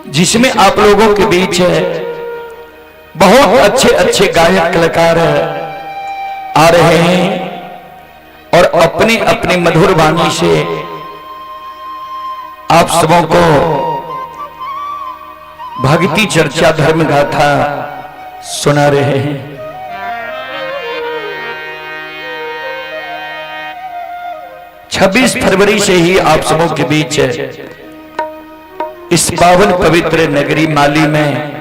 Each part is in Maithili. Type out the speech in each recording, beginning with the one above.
जिसमें आप लोगों के बीच है बहुत अच्छे अच्छे गायक कलाकार आ रहे हैं और अपने अपने मधुर वाणी से आप सबों को भक्ति चर्चा धर्म गाथा सुना रहे हैं। 26 फरवरी से ही आप सबों के बीच इस पावन पवित्र नगरी माली में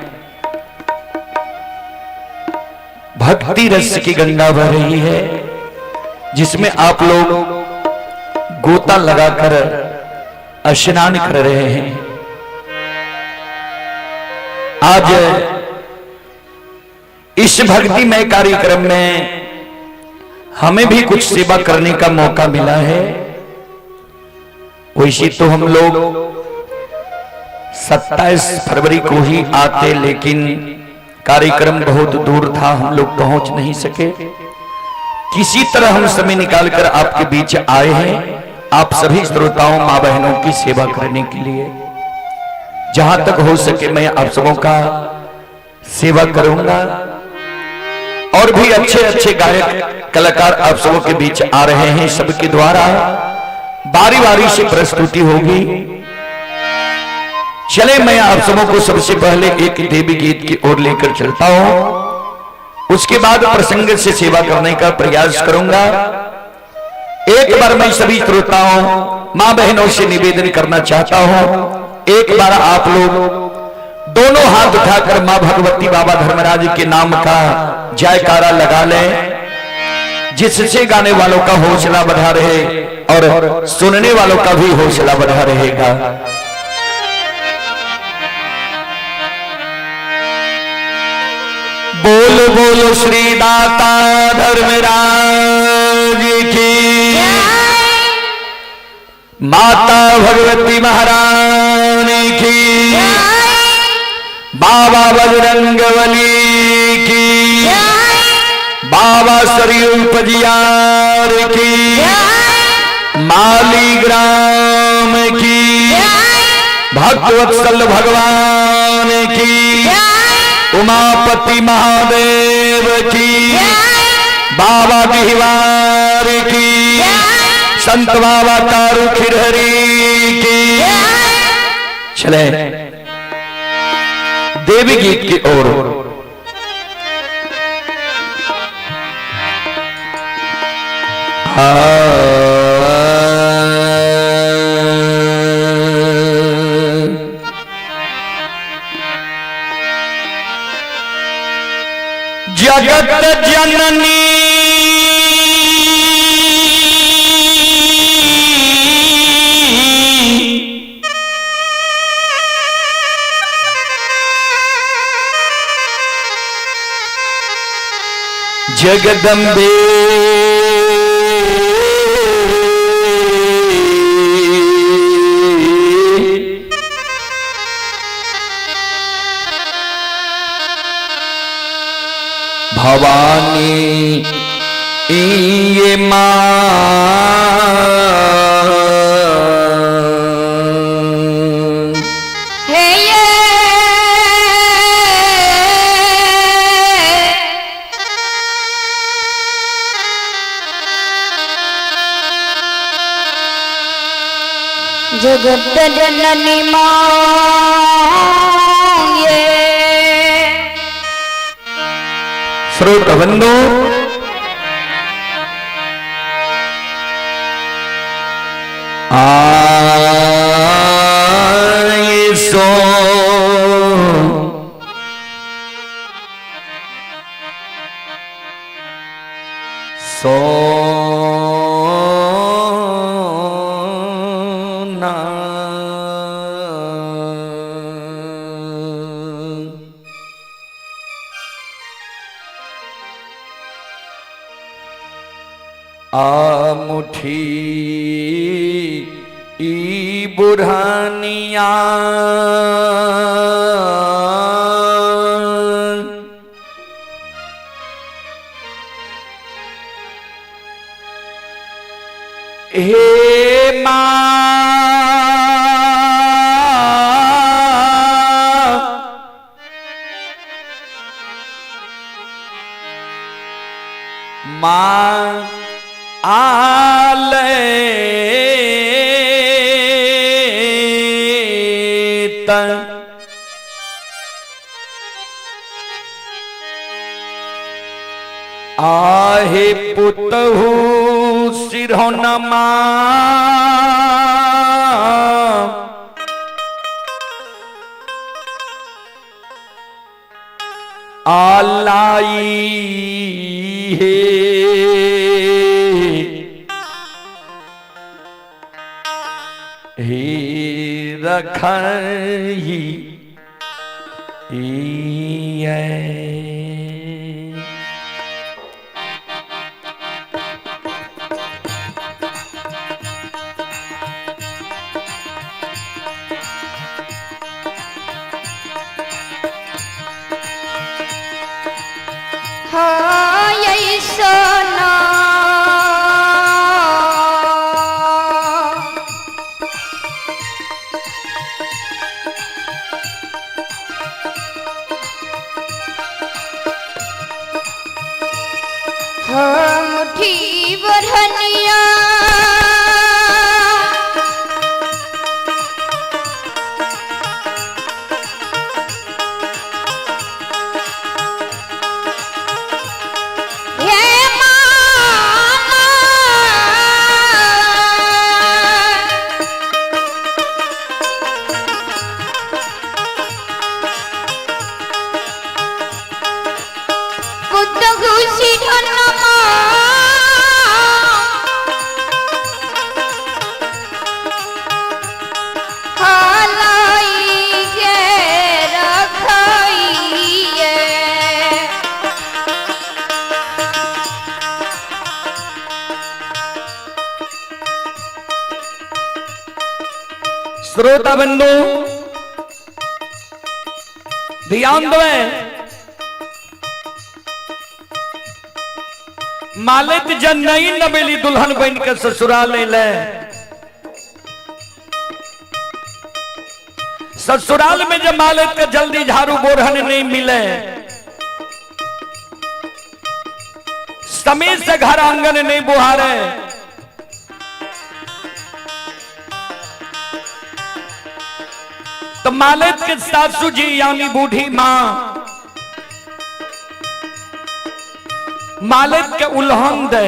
भक्ति रस की गंगा बह रही है, जिसमें आप लोग गोता लगाकर स्नान कर रहे हैं। आज इस भक्तिमय कार्यक्रम में हमें भी कुछ सेवा करने का मौका मिला है। वैसे तो हम लोग 27 फरवरी को ही आते, लेकिन कार्यक्रम बहुत दूर था, हम लोग पहुंच नहीं सके। किसी तरह हम समय निकालकर आपके बीच आए हैं, आप सभी श्रोताओं मां बहनों की सेवा करने के लिए। जहां तक हो सके मैं आप सबों का सेवा करूंगा। और भी अच्छे अच्छे गायक कलाकार आप सबों के बीच आ रहे हैं, सबके द्वारा बारी बारी से प्रस्तुति होगी। चले मैं आप सबों को सबसे पहले एक देवी गीत की ओर लेकर चलता हूं, उसके बाद प्रसंग से सेवा करने का प्रयास करूंगा। एक बार मैं सभी श्रोताओं मां बहनों से निवेदन करना चाहता हूं, एक बार आप लोग दोनों हाथ उठाकर मां भगवती बाबा धर्मराज के नाम का जयकारा लगा लें, जिससे गाने वालों का हौसला बढ़ा रहे और सुनने वालों का भी हौसला बढ़ा रहेगा। बोल बोलो श्री दाता धर्मराज की, माता भगवती महारानी की, बाबा बजरंगबली की, बाबा सरयू पजियार की, माली ग्राम की, भक्तवत्सल भगवान की, उमापति महादेव की, बाबा गिहवार की, संत बाबा कारू खिरहरी की। चले देवी गीत की ओर। जगत जननी जगदम्बे भवानी ये मां हे ये जगत जननी मां ये। श्रोत बंधु, आए सो सोना आ मुठी ई बुढ़ानिया हे माँ देत। आहे पुतहु सिरहोनमा आलाई हे हे रखही। ऐसना मुठी बरहनिया हे मामा बुद्ध घुसी धनमा हलाई के रखाइए। श्रोता बंधु ध्यान दो, मालित जन नई नबेली दुल्हन बन के ससुराल ले, ससुराल में जब मालित के जल्दी झाड़ू बोरहन नहीं मिले, समय से घर आंगन नहीं बुहारे, तो मालिक के सासू जी यानी बूढ़ी मां मालिक के उल्हन दे,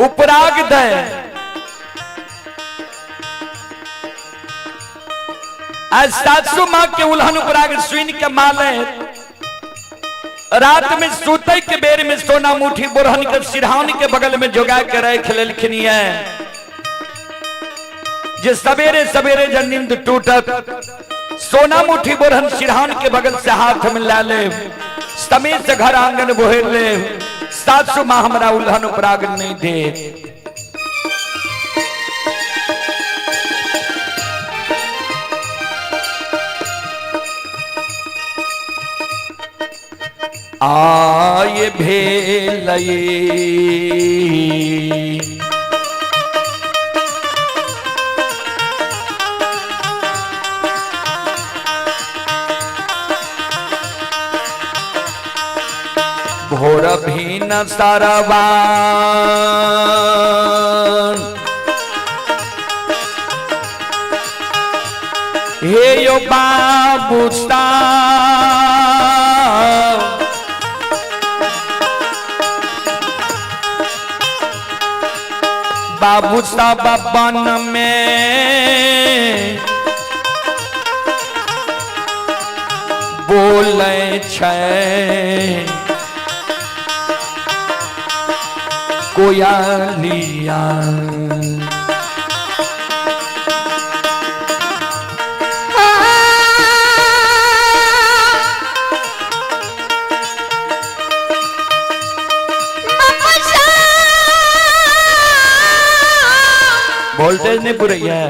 उपराग दे, आज सासू मां के उल्हन उपराग सुन के मालिक रात में सूते के बेर में सोना मुठी बोरहन के सिरहान के बगल में जोगा के रख लेलखिन है, जे सवेरे सवेरे जब नींद टूटत सोना मुठी बोरहन सिरहान के बगल से हाथ में ला ले, समय से घर आंगन बोहेर ले, सासू मां हमरा उल्हन उपराग नहीं दे। आय भेलई भोर भीन सरवा हे यो बाबू साहब, बाबू साहब बन में बोले छै कोयलिया। वोल्टेज नहीं पूरी है।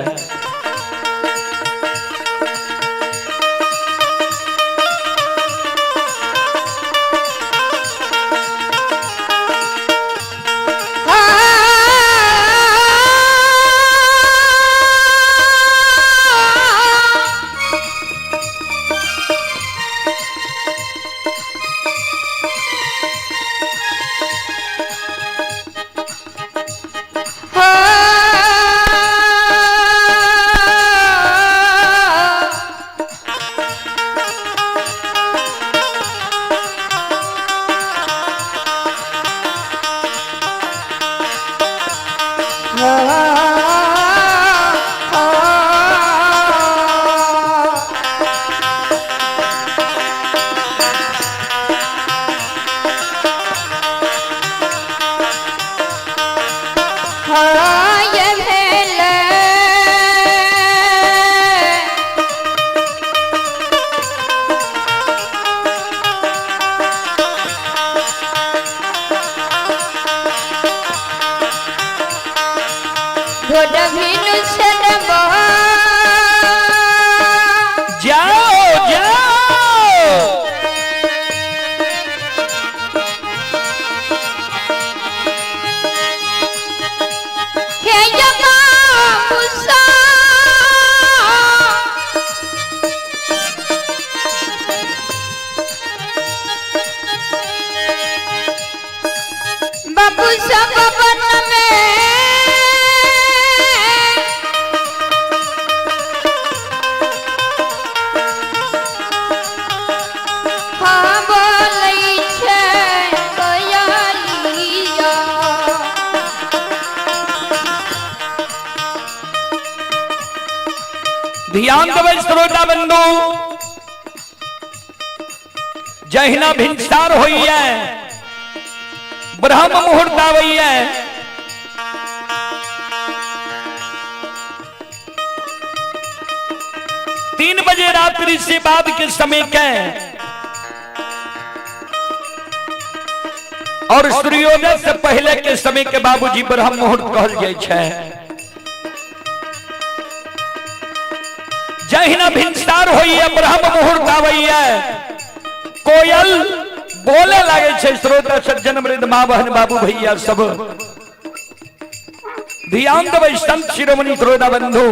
ध्यान देबै श्रोता बंधु, जहिना भिनसार होइए, ब्रह्म मुहूर्त आबैए, 3 बजे रात्रि से बाद के समय के और सूर्योदय से पहले के समय के बाबूजी ब्रह्म मुहूर्त कहल जाइ छै। जहिना भिनसार होइए, ब्रह्म मुहूर्त आबैए, कोयल बोले लागे छै। श्रोता सज्जन वृंद, माँ बहन बाबू भैया सब ध्यान देबै। संत शिरोमणि श्रोता बंधु,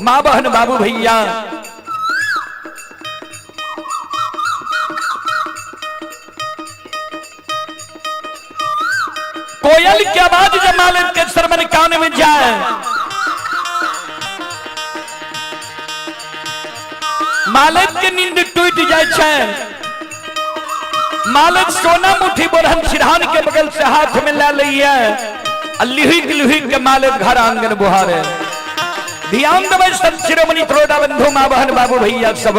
माँ बहन बाबू भैया, कोयल की आवाज जब मालिक के श्रवण कान में जाए, मालिक के नींद टूट जाए छै। मालिक सोना मुट्ठी बोरहन सिरहान के बगल से हाथ में ला लिया, लिहुक लिहुक के मालिक घर आंगन बुहारे। ध्यान देबै संत शिरोमणि त्रोदा बंधु, माँ बहन बाबू भैया सब।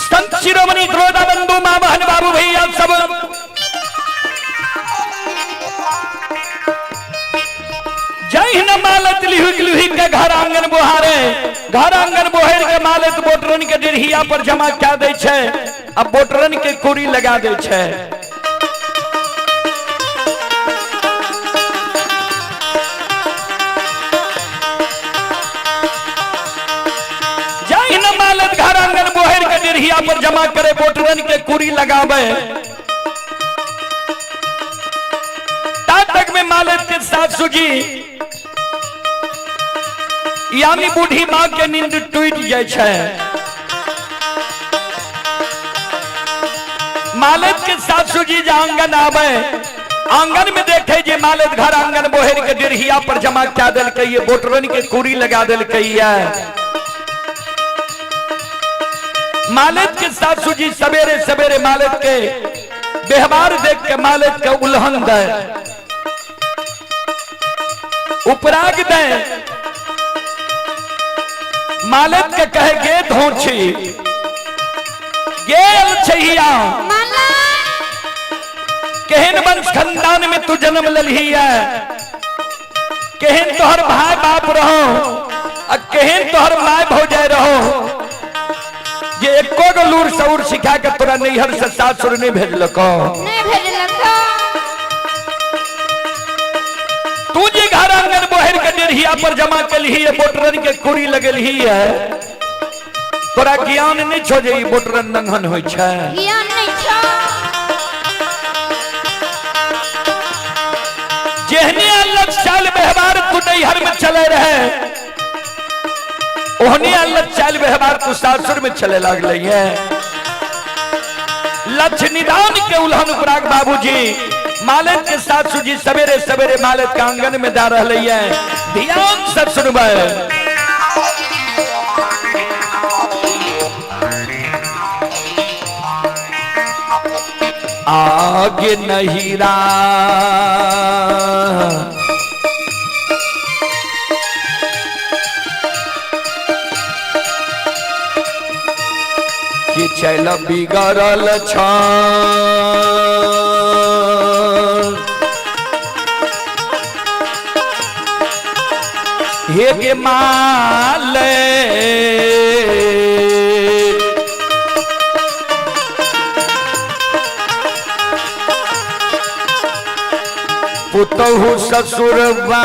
संत शिरोमणि द्रोदा बंधु, मां बहन बाबू भैया सब, जय हिंद। मालत लिहुक लिहुक के घर आंगन बोहारे, घर आंगन बोहर के मालत बोटरन के डेढ़िया पर जमा क्या दै छै, अब बोटरन के कुरी लगा दै छै। जय हिंद। मालत घर आंगन बोहर के डेढ़िया पर जमा करे, बोटरन के कुरी लगावे। ता तक में मालत के सासू जी यानी बूढ़ी मां के नींद टूट जाय छै। मालत के सासू जी जे आंगन आवे, आंगन में देखे जे मालत घर आंगन बोहर के डेढ़िया पर जमा क्या देलकै, ये बोटरन के कुरी लगा देलकै। मालत के सासू जी सवेरे सवेरे मालत के व्यवहार देख के मालत के उल्हन दे, उपराग दे, मालत के कहे गे धोछी गेल छैया, केहन वंश खानदान में तू जन्म ललही है, केहन तोहर भाई बाप रहो आ केहन तोहर my भौजाई रहो, जे एको गो लूर सऊर सिखा के तोरा नैहर से सासुर नहीं भेजलको। नहीं भेजलको। तू जे घर आंगन बोहर के डेढ़िया पर जमा कलही है, बोटरन के कुरी लगलही है, तोरा ज्ञान नहीं छो जे ई बोटरन नंगन होय छै। ज्ञान नहीं छो। जेहने अलग चाल व्यवहार तू नैहर में चले रहे, ओहने अलग चाल व्यवहार तू सासुर में चले लागले है। लक्ष्य निदान के उल्हन उपराग बाबूजी मालक के सासू जी सवेरे सवेरे मालक के आंगन में जा रहे है। ध्यान से सुनबै। आगे नहीं रा कि चल बिगड़ल छ हे गे माले पुतहु ससुरबा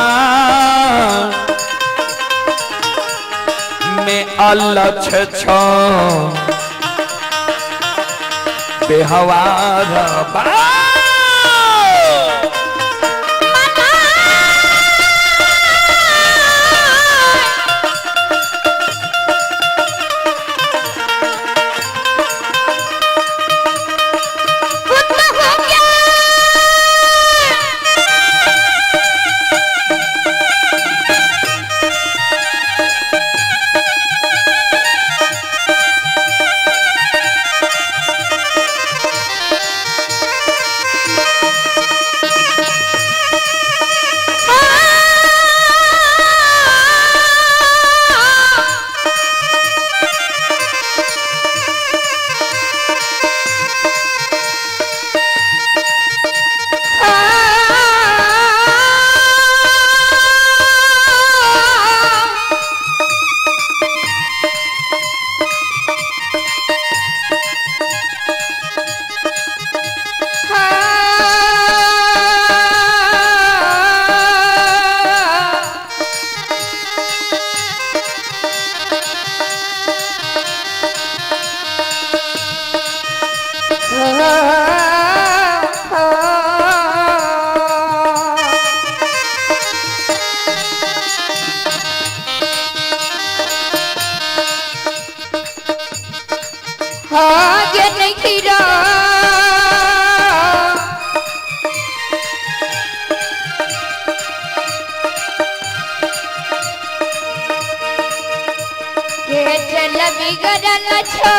में अलछ छ बेहवार बा। आगे नहीं रा के चल बिगड़ल छ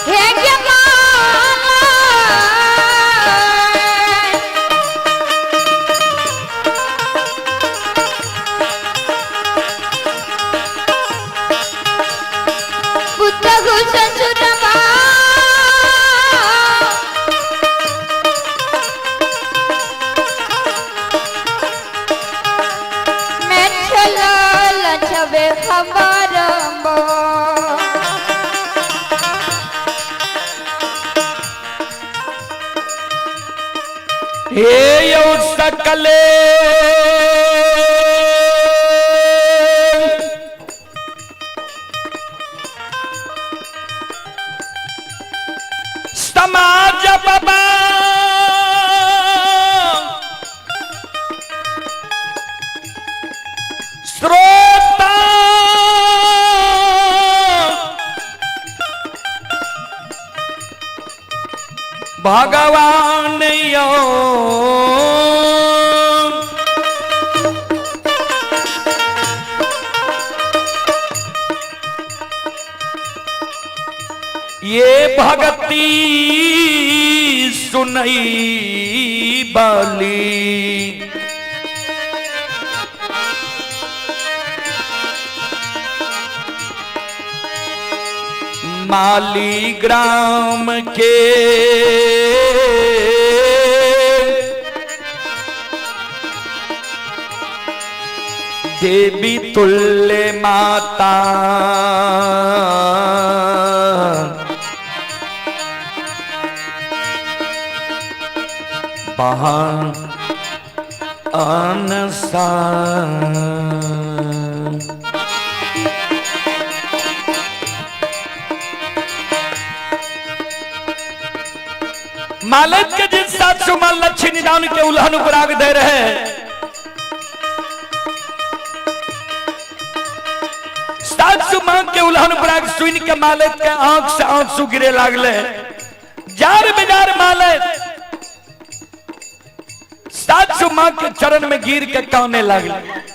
हे गे माला। पुतहु ससुरबा मैं चलल छबे खबर हे यौ सकले समाज बाबा श्रोता भगवान यो ये भगती सुनई बाली। माली ग्राम के देवी तुल्य माता बहान अनसा। मालक के जिस सात सुमन लक्ष्मी निदान के उल्हन उपराग दे रहे। सासु माँ के उल्हन उपराग सुन के मालत के आंख से आंसू गिरे लागले। जार बेजार मालत सासु माँ के चरण में गिर के काने लागले।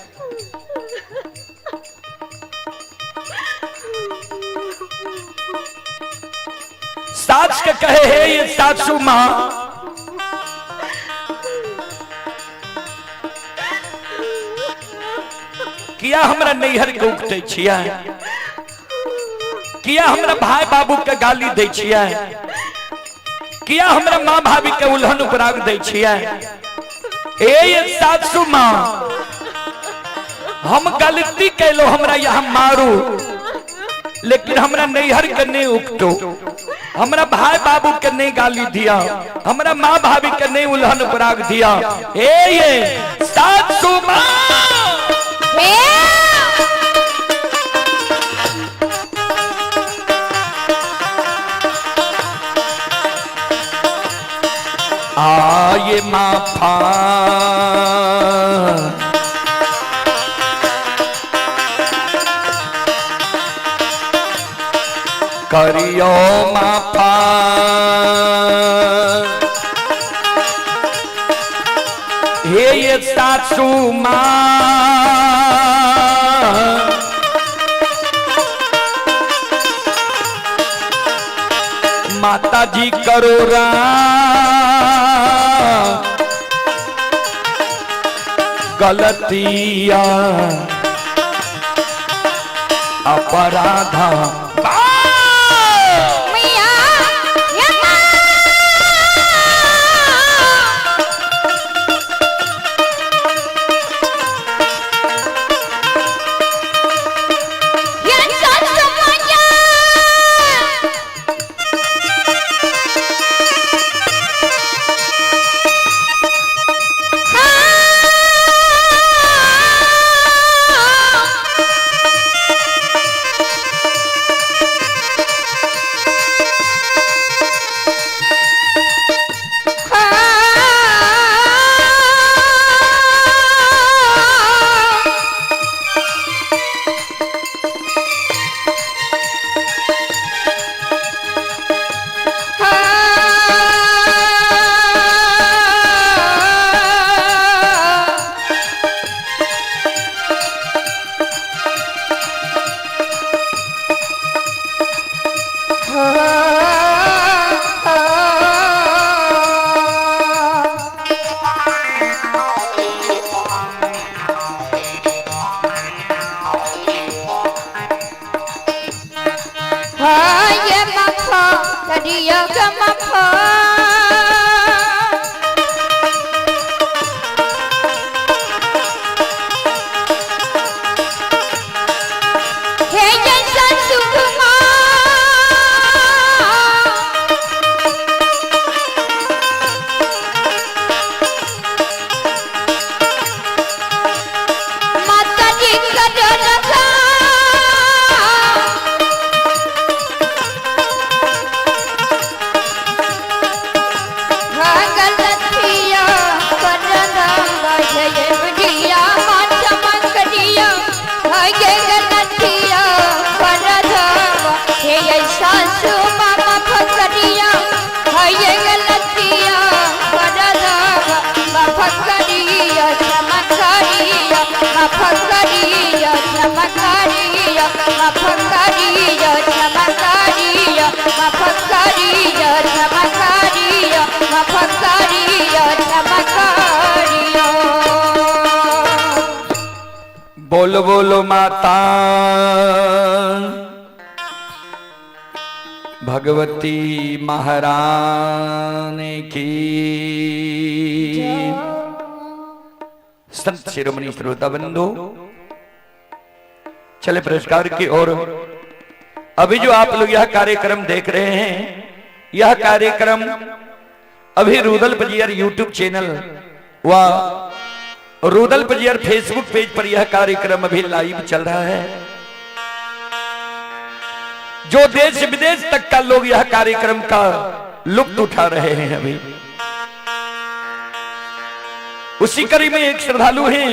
सास के कहे हे ये सासू माँ, किया हमरा नैहर के उगते छियै, किया हमरा भाई बाबू के गाली दै छियै, किया हमरा माँ भाभी के उल्हन उपराग दै छियै। ए ये सासू माँ, हम गलती कैलो, हमरा यहाँ मारू, लेकिन हमरा नैहर के नहीं उगतो, हमरा भाई बाबू के नहीं गाली दिया, हमरा माँ भाभी के नहीं उल्हन उपराग दिया। ए ये सासू माँ, आए माफा करियो माफा, हे ये सासू माँ, माता जी करो राम गलतिया अपराधा। बोलो बोलो माता भगवती महारानी की। संत शिरोमणि श्रोता बंधु, चले पुरस्कार की ओर। अभी जो आप लोग यह कार्यक्रम देख रहे हैं, यह कार्यक्रम अभी रुदल पजियर यूट्यूब चैनल व रुदल पजियर फेसबुक पेज पर यह कार्यक्रम अभी लाइव चल रहा है। जो देश विदेश तक का लोग यह कार्यक्रम का लुत्फ उठा रहे हैं अभी। उसी कड़ी में एक श्रद्धालु हैं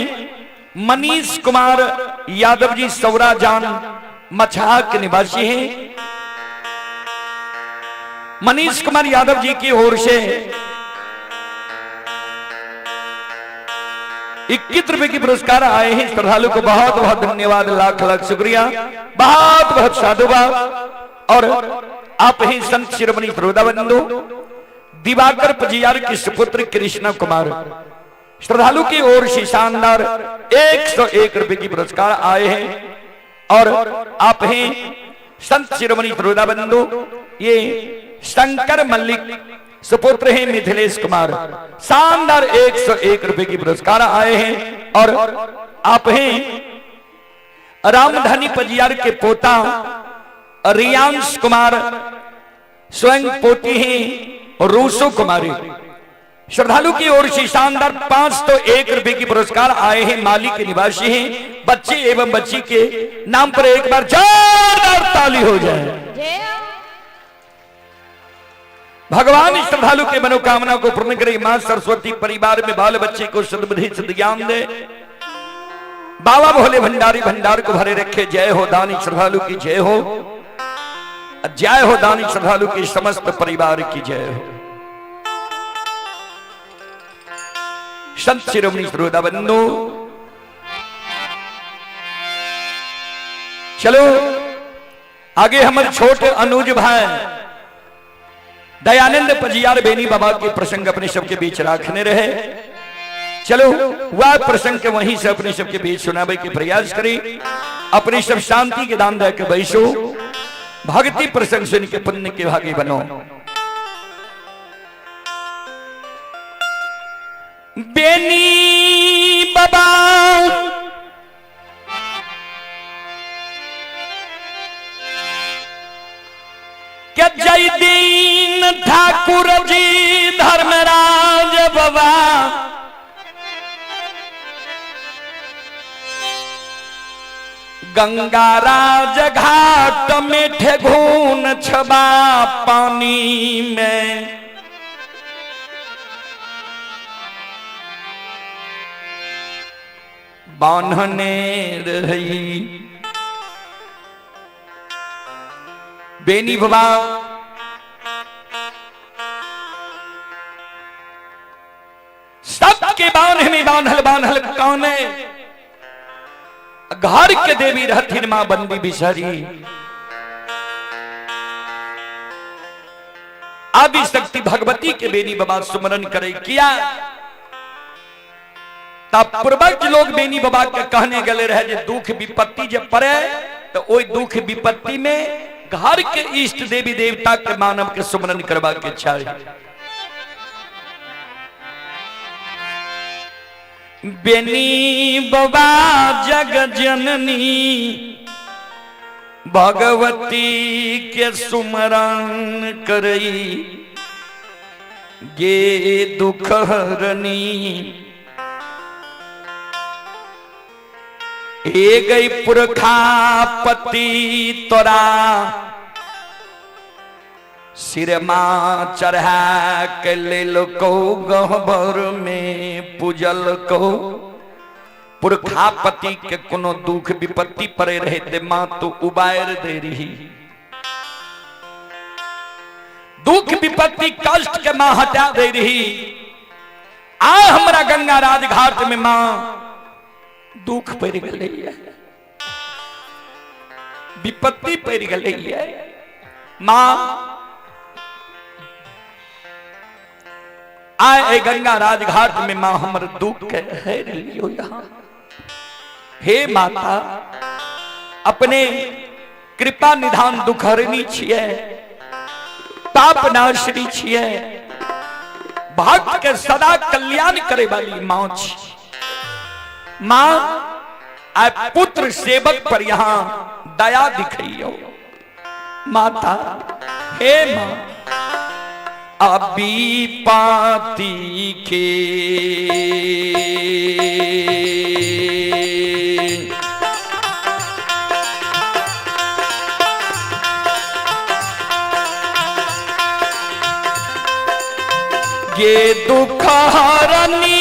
मनीष कुमार यादव जी सौराजान मछहा के निवासी हैं। मनीष कुमार यादव जी की ओर से 21 रुपए की पुरस्कार आए हैं। श्रद्धालु को बहुत बहुत धन्यवाद, लाख लाख शुक्रिया, बहुत बहुत साधुवाद। और आप ही संत शिरोमणि श्रोता बंधु दिवाकर पजियार के सुपुत्र कृष्ण कुमार, श्रद्धालु की ओर से शानदार 101 रुपए की पुरस्कार आए हैं। और आप ही संत शिरोमणि श्रोता बंधु ये शंकर मल्लिक सुपुत्र हैं मिथिलेश कुमार, शानदार 101 रुपए की पुरस्कार आए हैं। और आप हैं रामधनी पजियार के पोता रियांश कुमार, स्वयं पोती हैं रूसो कुमारी, श्रद्धालु की ओर से शानदार 501 रुपए की पुरस्कार आए हैं। माली के निवासी हैं। बच्चे एवं बच्ची के नाम पर एक बार जोरदार ताली हो जाए। भगवान श्रद्धालु के मनोकामना को पूर्ण करे। मां सरस्वती परिवार में बाल बच्चे को सद्बुद्धि सद्ज्ञान दे। बाबा भोले भंडारी भंडार को भरे रखे। जय हो दानी श्रद्धालु की जय हो, जय हो दानी श्रद्धालु की समस्त परिवार की जय हो। संत शिरोमणि श्रोता बंधु, चलो आगे हमारे छोटे अनुज भाई दयानंद पजियार बेनी बाबा के प्रसंग अपने सबके बीच रखने रहे। चलो वह प्रसंग के वहीं से अपने सबके बीच सुनावे के प्रयास करी। अपने सब शांति के दान दे के बैसो, भक्ति प्रसंग सुन के पुण्य के भागी बनो। बेनी बाबा के जय दीन ठाकुर जी धर्मराज बाबा, गंगा राज घाट में ठेघून छबा पानी में, बांधने रही। बेनी बाबा सबके बांध में बांधल बांधल कौने, घर के देवी रहथिन मां बंदी बिसरी। आदि शक्ति भगवती के बेनी बाबा सुमरन करे किया। तब पूर्वज लोग बेनी बाबा के कहने गले रहे जे दुख विपत्ति जब पड़े तो ओई दुख विपत्ति में घर के इष्ट देवी देवता के मानव के सुमरन करवा के चाहिए। बेनी बाबा जग जननी भगवती के सुमरन करई गे दुख हरनी। ए गई पुरखा पति तोरा सिरमा चढ़ा के लेल को गहबर में पूजल को। पुरखापति के कोनो दुख विपत्ति पड़े रहे ते मां तो उबार दे रही। दुख विपत्ति कष्ट के मां हटा दे रही। आ हमरा गंगा राज घाट में मां दुख पड़ गई, विपत्ति पड़ गई। मां आए गंगा राजघाट में मां हमर दुख के हेर लियो यहाँ। हे माता अपने कृपा निधान दुख हरनी छिए, पाप नाशनी छिए, भक्त के सदा कल्याण करे वाली मां छी। मां आए पुत्र सेवक पर यहां दया दिखाइयो माता। हे मां अभी पाती के ये दुख हरनी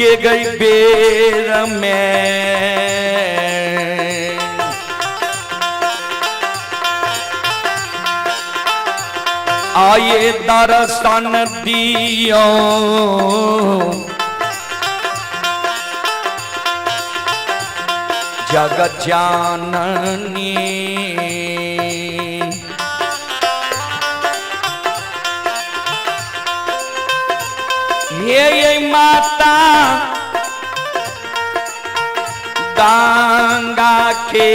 के गई बेर में। आये दर्शन दियो जगत जाननी। हे माता गंगा के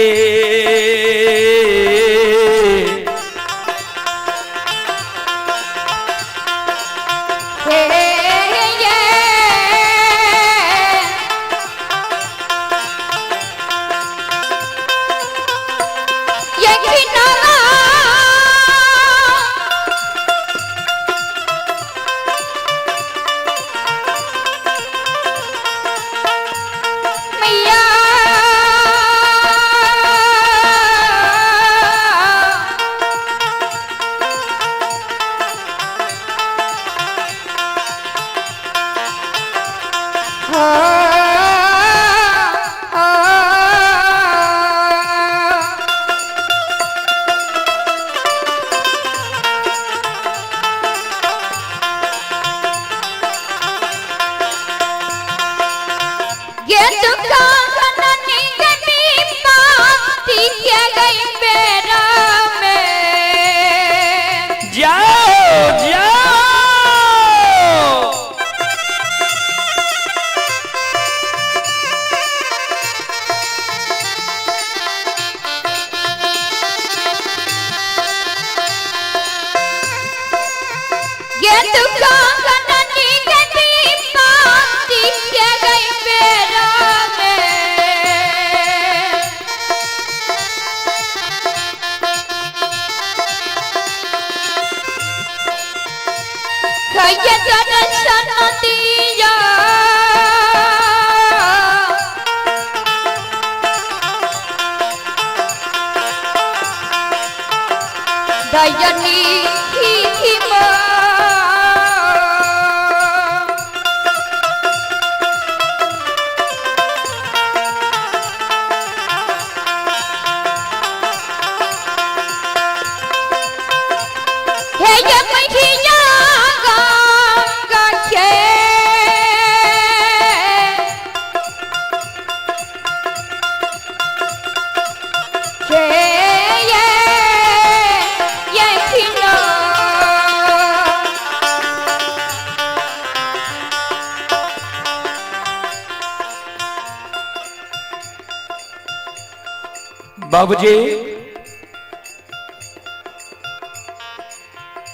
बाबूजी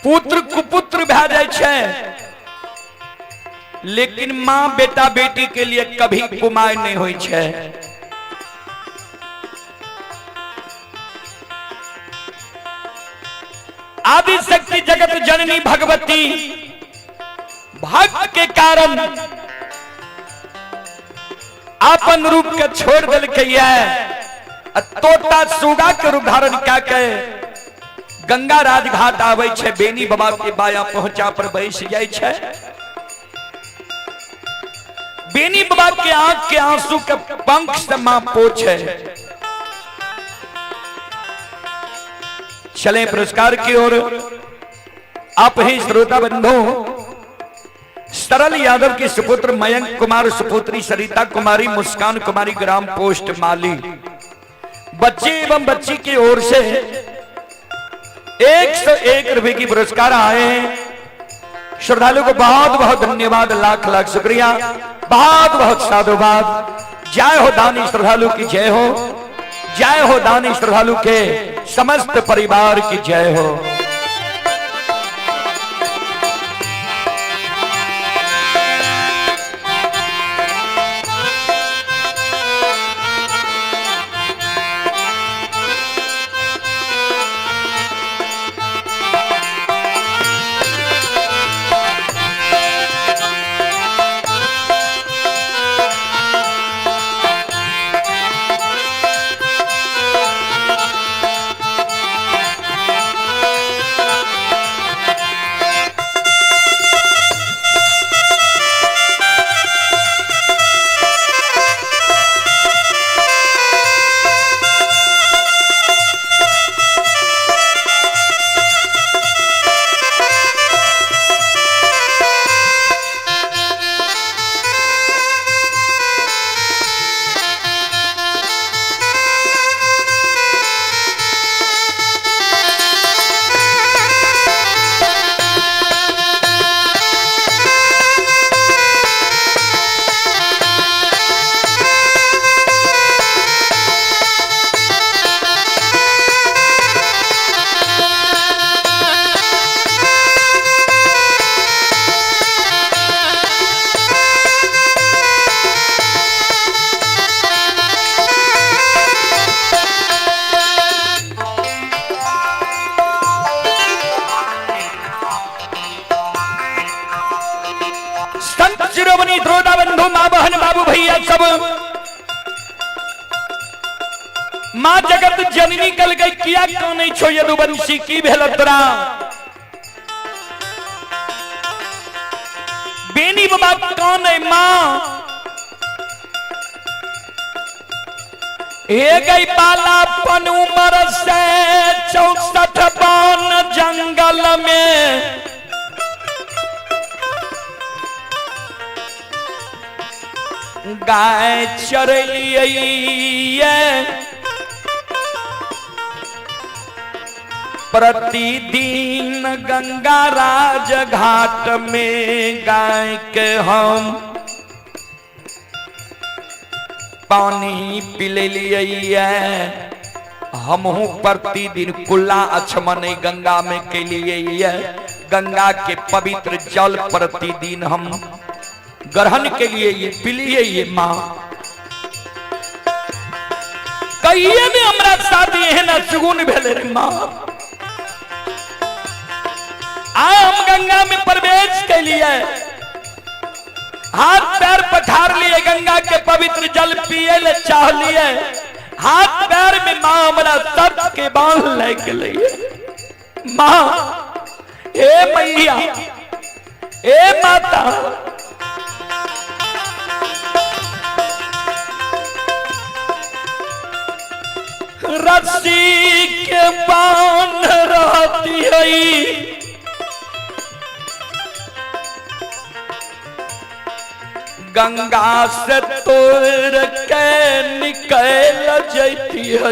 पुत्र कुपुत्र भै जाय छै, लेकिन मां बेटा बेटी के लिए कभी कुमाय नहीं होई छै। आदि शक्ति जगत जननी भगवती भक्त के कारण अपन रूप के छोड़ देलकै तोता सुगा के रूप धारण कए के गंगा राजघाट आबै छै, बेनी बाबा के बाया पहुंचा पर बैस जाय छै। बेनी बाबा के आंख के आंसू के पंख से मां पोछे। चले पुरस्कार की ओर। आप ही श्रोता बंधु सरल यादव के सुपुत्र मयंक कुमार, सुपुत्री सरिता कुमारी, मुस्कान कुमारी, ग्राम पोस्ट माली, बच्चे एवं बच्ची की ओर से 101 रुपए की पुरस्कार आए हैं। श्रद्धालु को बहुत बहुत धन्यवाद, लाख लाख शुक्रिया, बहुत बहुत साधुवाद। जय हो दानी श्रद्धालु की जय हो, जय हो दानी श्रद्धालु के समस्त परिवार की जय हो। बहन बाबू भैया सब। माँ जगत जननी कल गई किया क्यों नहीं छो यदुवंशी की भेल तोरा? बेनी बाबा कौन है माँ? हे गई बालापन उम्र से 64 बान जंगल में गाय चरलिए, प्रतिदिन गंगा राज घाट में गाय के हम पानी पिलेलिए। हमहू प्रतिदिन कुल्ला अछमन गंगा में के लिए गंगा के पवित्र जल प्रतिदिन हम ग्रहण के लिए ये पिलिए। ये माँ कहिए ने हमरा शादी एहन सुगुन भेलै रे माँ। आय हम गंगा में प्रवेश के लिए हाथ पैर पखार लिए, गंगा के पवित्र जल पिए ले चाह लिए, हाथ पैर में माँ हमरा सर्प के बांध ले गेलै। माँ, हे मैया, हे माता, रस्सी के बांध रहती है, गंगा से तोड़ के निकल जैती है।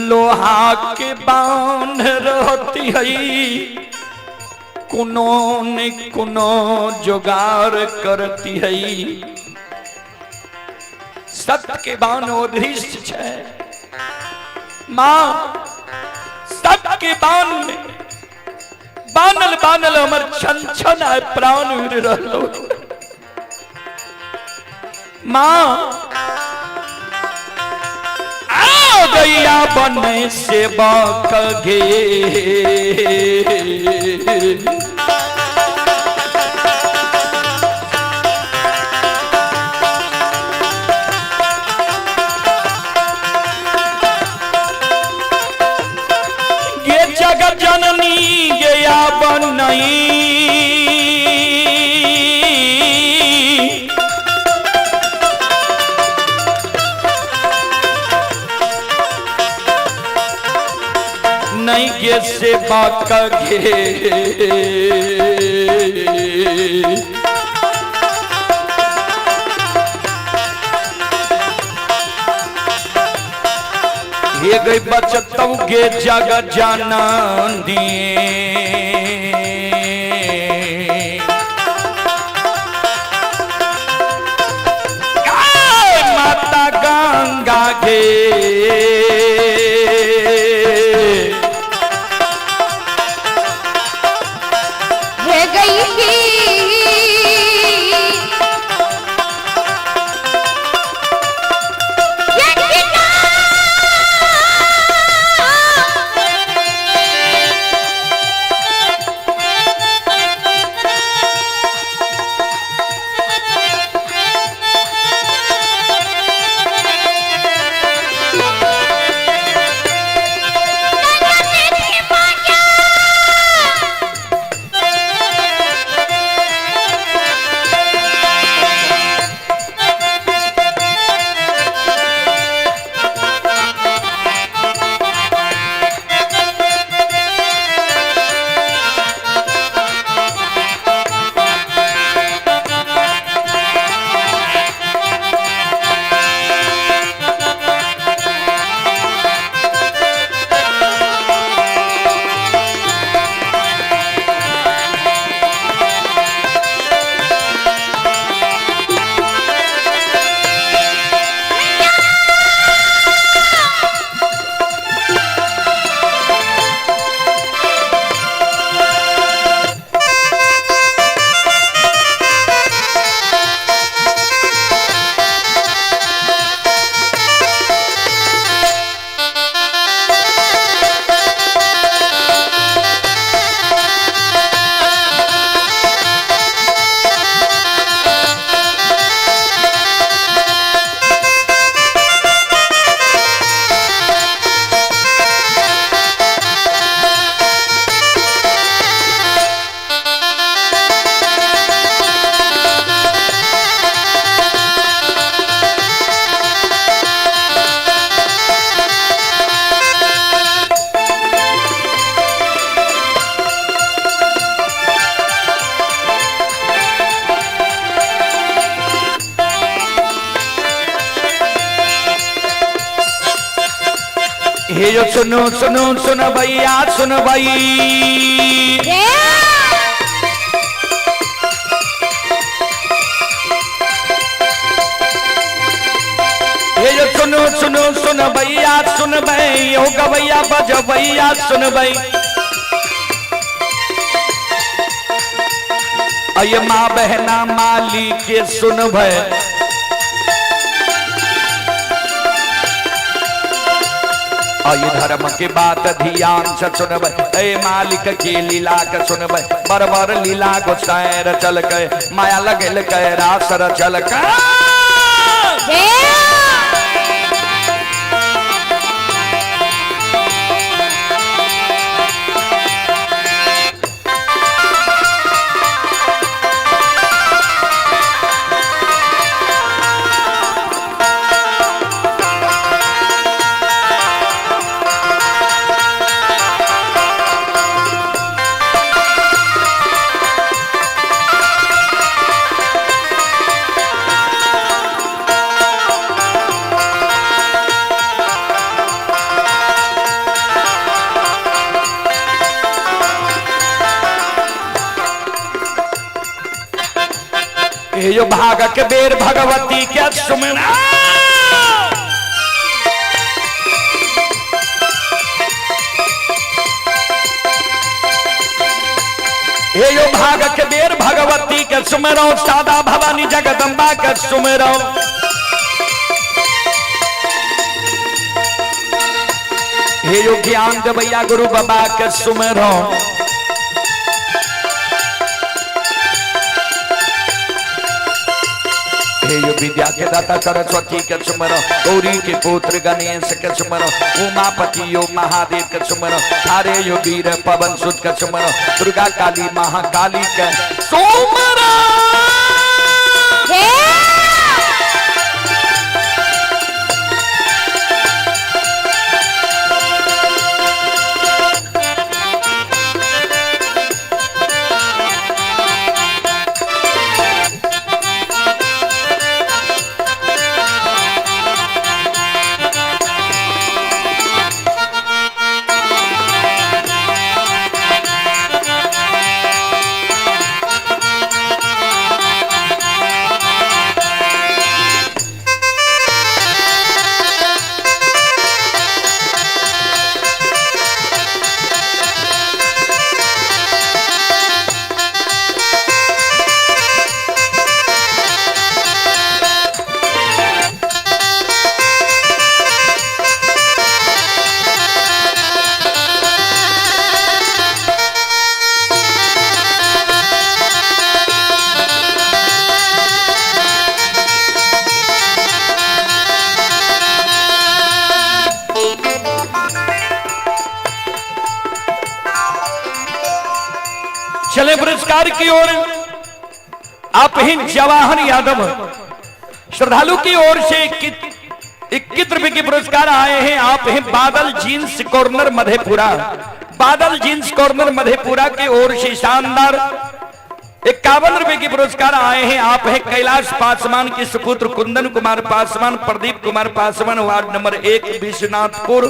लोहा के बांध रहती है, कुनो न कुनो जुगाड़ करती है। सत्य के बाण अदृश्य छै माँ। सत्य के बाण में बानल बानल हमर छन छन आय प्राण उड़ रहलो माँ। आओ गैया बने सेवक गे, गे जगत जननी गया बनई, नहीं गे सेवा गे। हे गई बचतौ गे जग जननी, माता गंगा गे। हे गई की हे यो सुनो सुनो सुन भैया सुन भाई। हे यो सुनो सुनो सुन भैया सुन भाई, ओ गवैया बजवैया सुन भाई। अये माँ बहना माली के सुन भय। अये धर्म के बात ध्यान से सुनबै, ए मालिक के लीला के सुनबै। बरबर लीला गोसाई रचल के, माया लगल के रास रचल के। यो भाग के बेर भगवती के सुमना। हे यो भाग के बेर भगवती के सुमरो, सादा भवानी जगदम्बा के सुमरो। हे यो ज्ञान देवैया गुरु बाबा के सुमरो। हे यो विद्या के दाता सरस्वती के सुमरो, गौरी के पुत्र गणेश के सुमरो, उमापति यो महादेव के सुमरो, थारे यो वीर पवन सुत के सुमरो, दुर्गा काली महाकाली के सुमरो। चले पुरस्कार की ओर। आप ही जवाहर यादव श्रद्धालु की ओर से 21 रुपए के पुरस्कार आए हैं। आप हैं Badal jeans corner Madhepura, Badal jeans corner Madhepura की ओर से शानदार 51 रुपए के पुरस्कार आए हैं। आप हैं कैलाश पासवान के सुपुत्र कुंदन कुमार पासवान, प्रदीप कुमार पासवान, वार्ड नंबर 1 विश्वनाथपुर,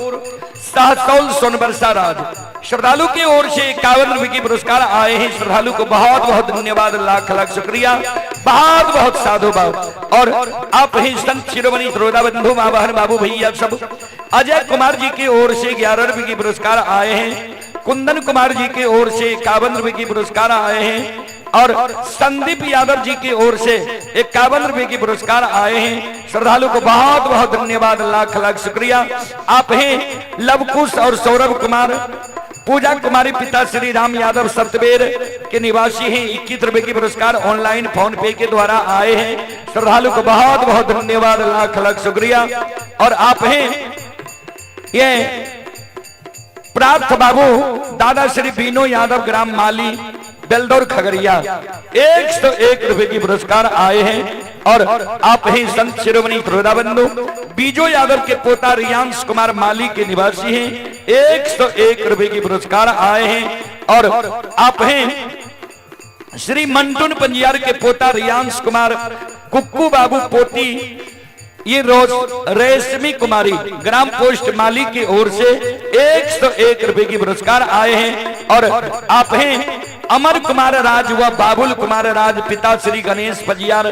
सहसौल सोनबरसा राज। श्रद्धालु की ओर से 51 रुपए के पुरस्कार आए हैं। श्रद्धालु को बहुत बहुत धन्यवाद, लाख लाख शुक्रिया, बहुत बहुत साधुवाद। और आप ही संत शिरोमणि श्रोता बंधु माँ बहन बाबू भैया सब, अजय कुमार जी की ओर से 11 रुपए के पुरस्कार आए हैं। कुंदन कुमार जी की ओर से 51 रुपए के पुरस्कार आए हैं। और संदीप यादव जी की ओर से 51 रुपए के पुरस्कार आए हैं। श्रद्धालु को बहुत बहुत धन्यवाद, लाख लाख शुक्रिया। आप हैं लवकुश और सौरभ कुमार, पूजा कुमारी पिता श्री राम यादव सतबेर के निवासी हैं। 21 रुपए के पुरस्कार ऑनलाइन फोन पे के द्वारा आए हैं। श्रद्धालु को बहुत बहुत धन्यवाद, लाख लाख शुक्रिया। और आप हैं ये प्रार्थ बाबू दादा श्री बीनो यादव, ग्राम माली, बेलदौर खगड़िया, 101 रुपए की पुरस्कार आए हैं। और आप ही संत शिरोमणि श्रोता बंधु बीजो यादव के पोता रियांश कुमार माली के निवासी हैं। 101 रुपए की पुरस्कार आए हैं। और आप हैं श्री मंटुन पंजियार के पोता रियांश कुमार, कुक्कू बाबू पोती ये रोज रेशमी कुमारी ग्राम पोस्ट माली की ओर से 101 रुपए की पुरस्कार आए हैं। और आप हैं अमर कुमार राज व बाबुल कुमार राज, पिता श्री गणेश पजियार,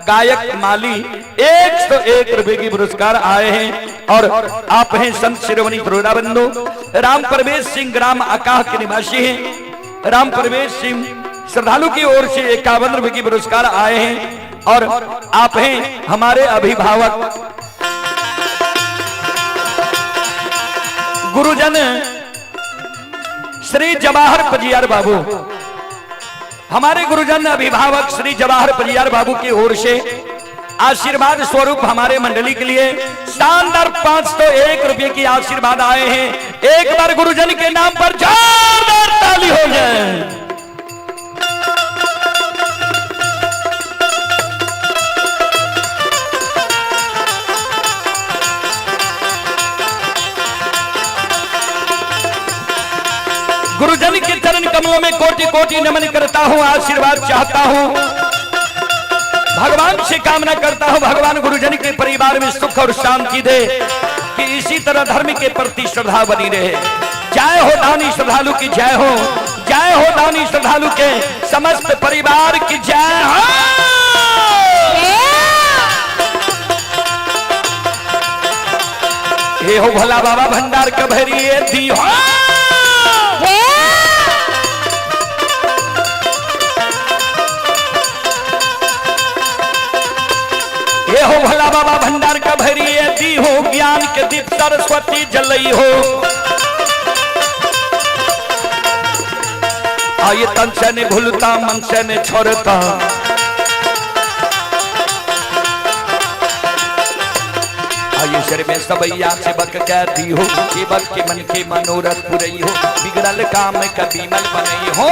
गायक माली, 101 रुपए की पुरस्कार आए हैं। और आप हैं संत शिरोमणि त्रोड़ा बंधु राम परवेश सिंह, ग्राम अकाह के निवासी हैं। राम परवेश सिंह श्रद्धालु की ओर से 51 रुपए की पुरस्कार आए हैं। और आप हैं हमारे अभिभावक गुरुजन श्री जवाहर पजियार बाबू, हमारे गुरुजन अभिभावक श्री जवाहर पजियार बाबू की ओर से आशीर्वाद स्वरूप हमारे मंडली के लिए शानदार 501 रुपए की आशीर्वाद आए हैं। एक बार गुरुजन के नाम पर जोरदार ताली हो जाए। गुरुजन के चरण कमलों में कोटि कोटि नमन करता हूं, आशीर्वाद चाहता हूं, भगवान से कामना करता हूं, भगवान गुरुजन के परिवार में सुख और शांति दे कि इसी तरह धर्म के प्रति श्रद्धा बनी रहे। जय हो दानी श्रद्धालु की जय हो, जय हो दानी श्रद्धालु के समस्त परिवार की जय हो। हे हो भोला बाबा भंडार कभरिए दी हो। हे हो भोला बाबा भंडार कभरिए दी हो, ज्ञान के दीप सरस्वती जलई हो। आये तन से ने भूलता मन से ने छोड़ता, आये सिर में सबैया सेवक कह दी हो, सेवक के मन के मनोरथ पुरई हो, बिगड़ल काम कभी मल बनई हो।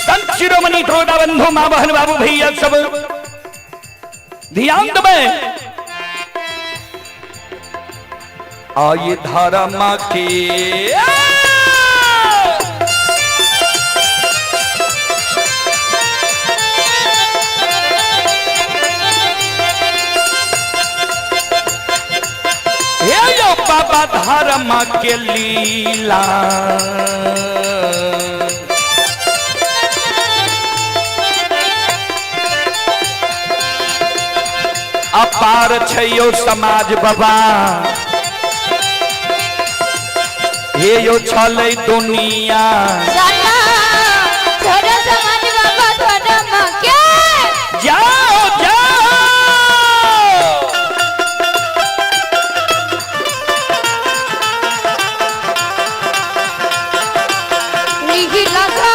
संत शिरोमणि त्रोड़ा बंधु माँ बहन बाबू भैया सब ध्यान दबे। आये धारा माँ के हे यो बाबा धारा माँ के लीला, अपार छयो समाज बाबा, हे यो छलै दुनिया। समाज बाबा धर्म के जाओ जाओ नहीं लगा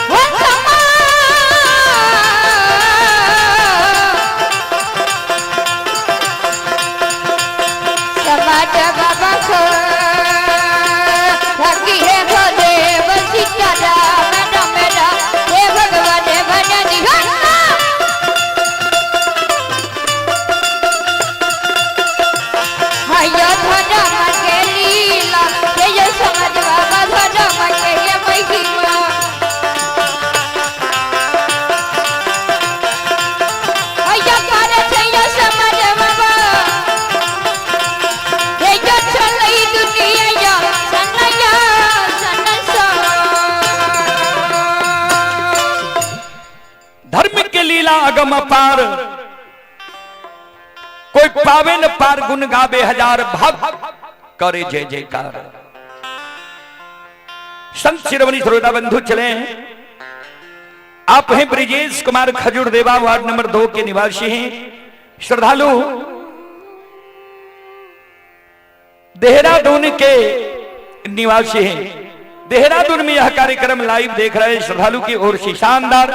वो समा लीला अगम अपार, कोई पावे न पार, गुण गावे हजार भक्त करे जय जयकार। संत शिरोमणि श्रोता बंधु चले, आप हैं ब्रिजेश कुमार खजुरदेवा, वार्ड नंबर 2 के निवासी हैं। श्रद्धालु देहरादून के निवासी हैं। देहरादून में यह कार्यक्रम लाइव देख रहे श्रद्धालु की ओर से शानदार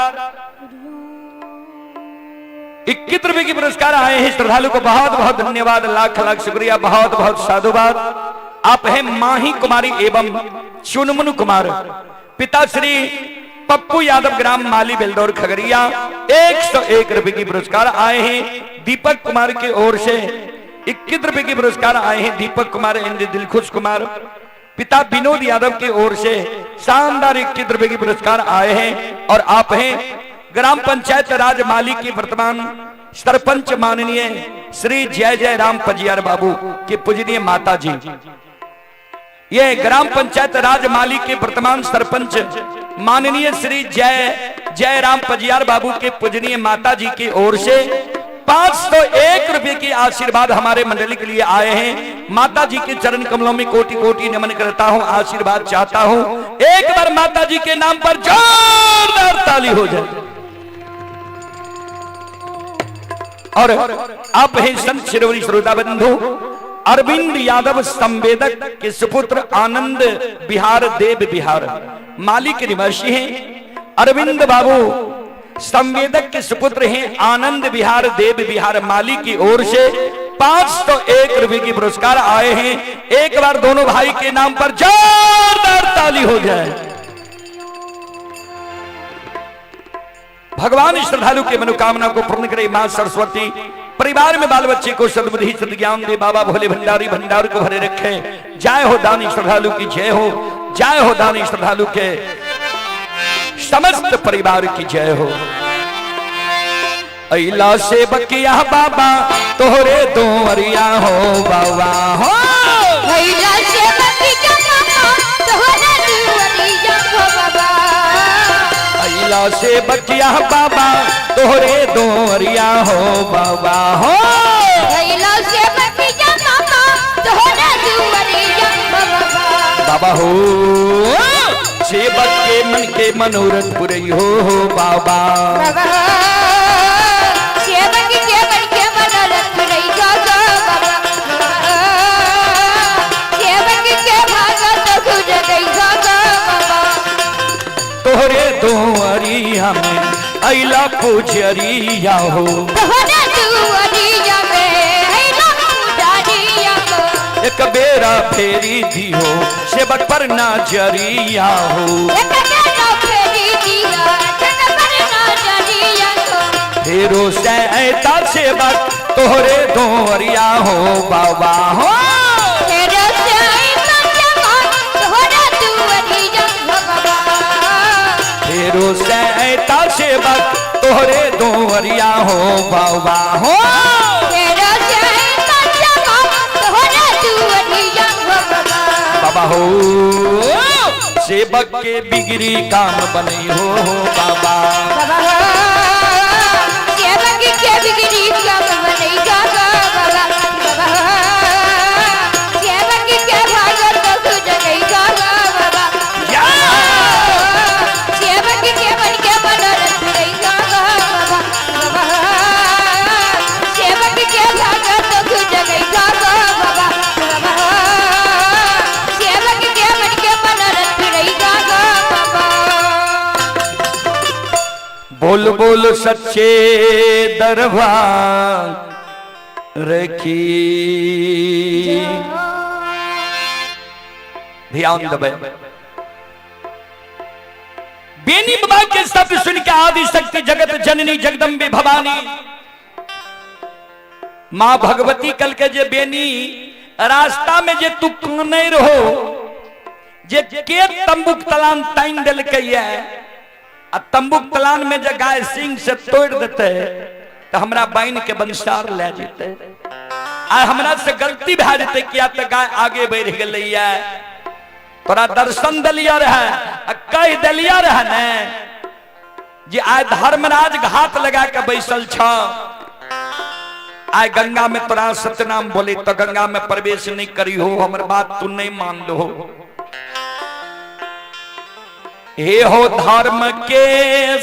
21 रुपए की पुरस्कार आए हैं। श्रद्धालु को बहुत बहुत धन्यवाद, लाख लाख शुक्रिया, बहुत बहुत साधुवाद। आप हैं माही कुमारी एवं चुनमुन कुमार, पिता श्री पप्पू यादव, ग्राम माली बेलदौर खगड़िया, 101 रुपए की पुरस्कार आए हैं। दीपक कुमार की ओर से 21 रुपए की पुरस्कार आए हैं। दीपक कुमार एंड दिलखुश कुमार, पिता विनोद यादव की ओर से शानदार 21 रुपए की पुरस्कार आए हैं। और आप हैं ग्राम पंचायत राज माली के वर्तमान सरपंच माननीय श्री जय जय राम पजियार बाबू के पूजनीय माता जी। ये ग्राम पंचायत राज माली के वर्तमान सरपंच माननीय श्री जय जय राम पजियार बाबू के पूजनीय माता जी की ओर से 501 रुपए की आशीर्वाद हमारे मंडली के लिए आए हैं। माता जी के चरण कमलों में कोटि कोटि नमन करता हूं, आशीर्वाद चाहता हूं। एक बार माता जी के नाम पर जोरदार ताली हो जाए। और आप हैं संत शिरोमणि श्रोता बंधु अरविंद यादव संवेदक के सुपुत्र आनंद बिहार देव बिहार माली के निवासी हैं। अरविंद बाबू संवेदक के सुपुत्र हैं आनंद बिहार देव बिहार माली की ओर से 501 रुपए की पुरस्कार आए हैं। एक बार दोनों भाई के नाम पर जोरदार ताली हो जाए। भगवान श्रद्धालु के मनोकामना को पूर्ण करे मां सरस्वती। परिवार में बाल बच्चे को सद्बुद्धि सद्ज्ञान दे। बाबा भोले भंडारी भंडार को भरे रखे। जय हो दानी श्रद्धालु की जय हो, जय हो दानी श्रद्धालु के समस्त परिवार की जय हो। अला से बकिया बाबा तोहरे दोरिया हो बाबा हो। अइला से बकिया बाबा तोहरे दुआरिया हो बाबा। अला से बकिया बाबा तोहरे दोरिया हो बाबा हो। अइला से बकिया बाबा तोहरे दुआरिया हो बाबा। बाबा हो सेवक के मन के मनोरथ पुरई हो बाबा। बाबा सेवक के मन के मनोरथ पुरई हो बाबा। सेवक के भागत गुज गई हो बाबा। तोहरे दुआरिया में अइला पुजरिया हो। तोहरे दुआरिया में अइला पुजरिया हो। एक बेरा फेरी दियो सेवक पर नजरिया हो। एक बेरा फेरी दिया सेवक पर नजरिया हो। फेरो से ऐता सेवक तोहरे दुआरिया हो बाबा हो। फेरो से ऐता सेवक तोहरे दुआरिया हो बाबा। फेरो से ऐता सेवक तोहरे दुआरिया हो बाबा हो। फेरो से ऐता सेवक तोहरे दुआरिया हो बाबा। बाबा हो सेवक के बिगड़ी काम बनई हो बाबा। बाबा हो सेवक के बिगड़ी काम बनई हो बाबा। बाबा हो सेवक के भागत गुज गई हो बाबा। सेवक के मन के मनोरथ रही हो बाबा। बाबा हो सेवक के भागत गुज गई हो बाबा। बाबा हो सेवक के मन के मनोरथ रही हो बाबा। बोल बोल सच्चे दरबार रखी। ध्यान दबे बेनी बाबा के शब्द सुन के आदि शक्ति जगत जननी जगदम्बे भवानी मां भगवती कल के जे बेनी रास्ता में जे तू काने रहो जे के तंबुक तलान ताइन दिलकै ये आ तंबुक तलान में जे गाय सिंह से तोड़ देते तो हमरा बाइन के बंसार ले जेते आ हमरा से गलती भए जेते किया तो गाय आगे बढ़ गेलैया। तोरा दर्शन दलिया रहे आ कह दलिया रहे ने जे आइ धर्मराज घात लगा के बैसल छ। आइ गंगा में तोरा सत्यनाम बोले तो गंगा में प्रवेश नहीं करी हो, हमर बात तू नहीं मान लो। हे हो धर्म के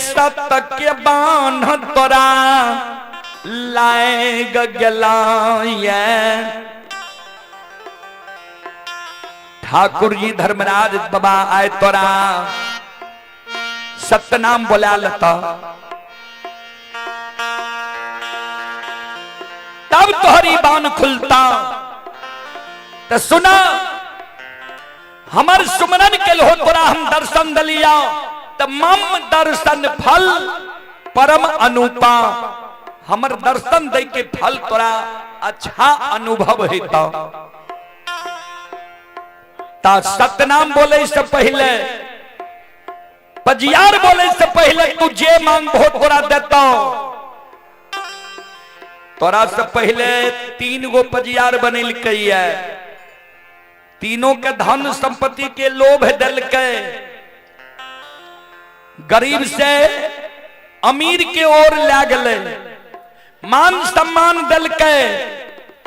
सत के बांध तोरा लाग गेला। ठाकुर जी धर्मराज बाबा आए तोरा सत्यनाम बोला लता, तब तोहरी बान खुलता। तो सुना हमर सुमरन के हो तोरा हम दर्शन दलिया, तो मम दर्शन फल परम अनुपा, हमर दर्शन दे के फल तोरा अच्छा अनुभव हेता। ता सतनाम बोले से पहले, पजियार बोले से पहले तू जे मांग बहुत तोरा देता। तोरा से पहले 3 गो पजियार बनेलकै है, तीनों के धन संपत्ति के लोभ दिलकै, गरीब से अमीर के ओर लै गेलै, मान सम्मान दिलकै,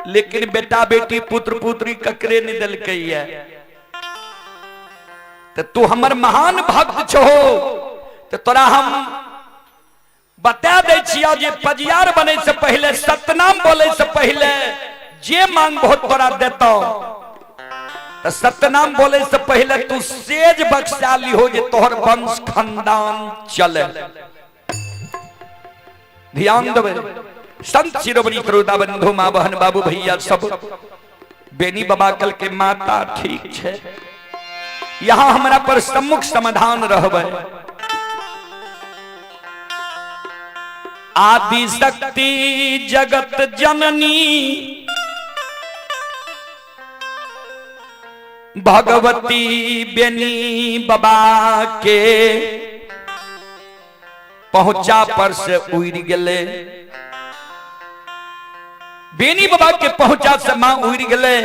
लेकिन बेटा बेटी पुत्र पुत्री ककरे नहीं दिलकै है। तो तू हमर महान भक्त छो, तो तोरा हम बता दै छियौ जे पजियार बने से पहले, सतनाम बोले से पहले जे मांग बहुत तोरा देतौ। तो सतनाम बोले से पहले तू सेज बख्शा लिहो जे तोहर वंश खानदान चले। ध्यान देबै संत शिरोमणि श्रोता बंधु माँ बहन बाबू भैया सब, बेनी बाबा कल के माता ठीक छे, यहाँ हमरा पर सम्मुख समाधान रहबै। आदि शक्ति जगत जननी भगवती बेनी बाबा के पहुंचा पर से उड़ गेले। बेनी बाबा के पहुंचा से मां उड़ गेले।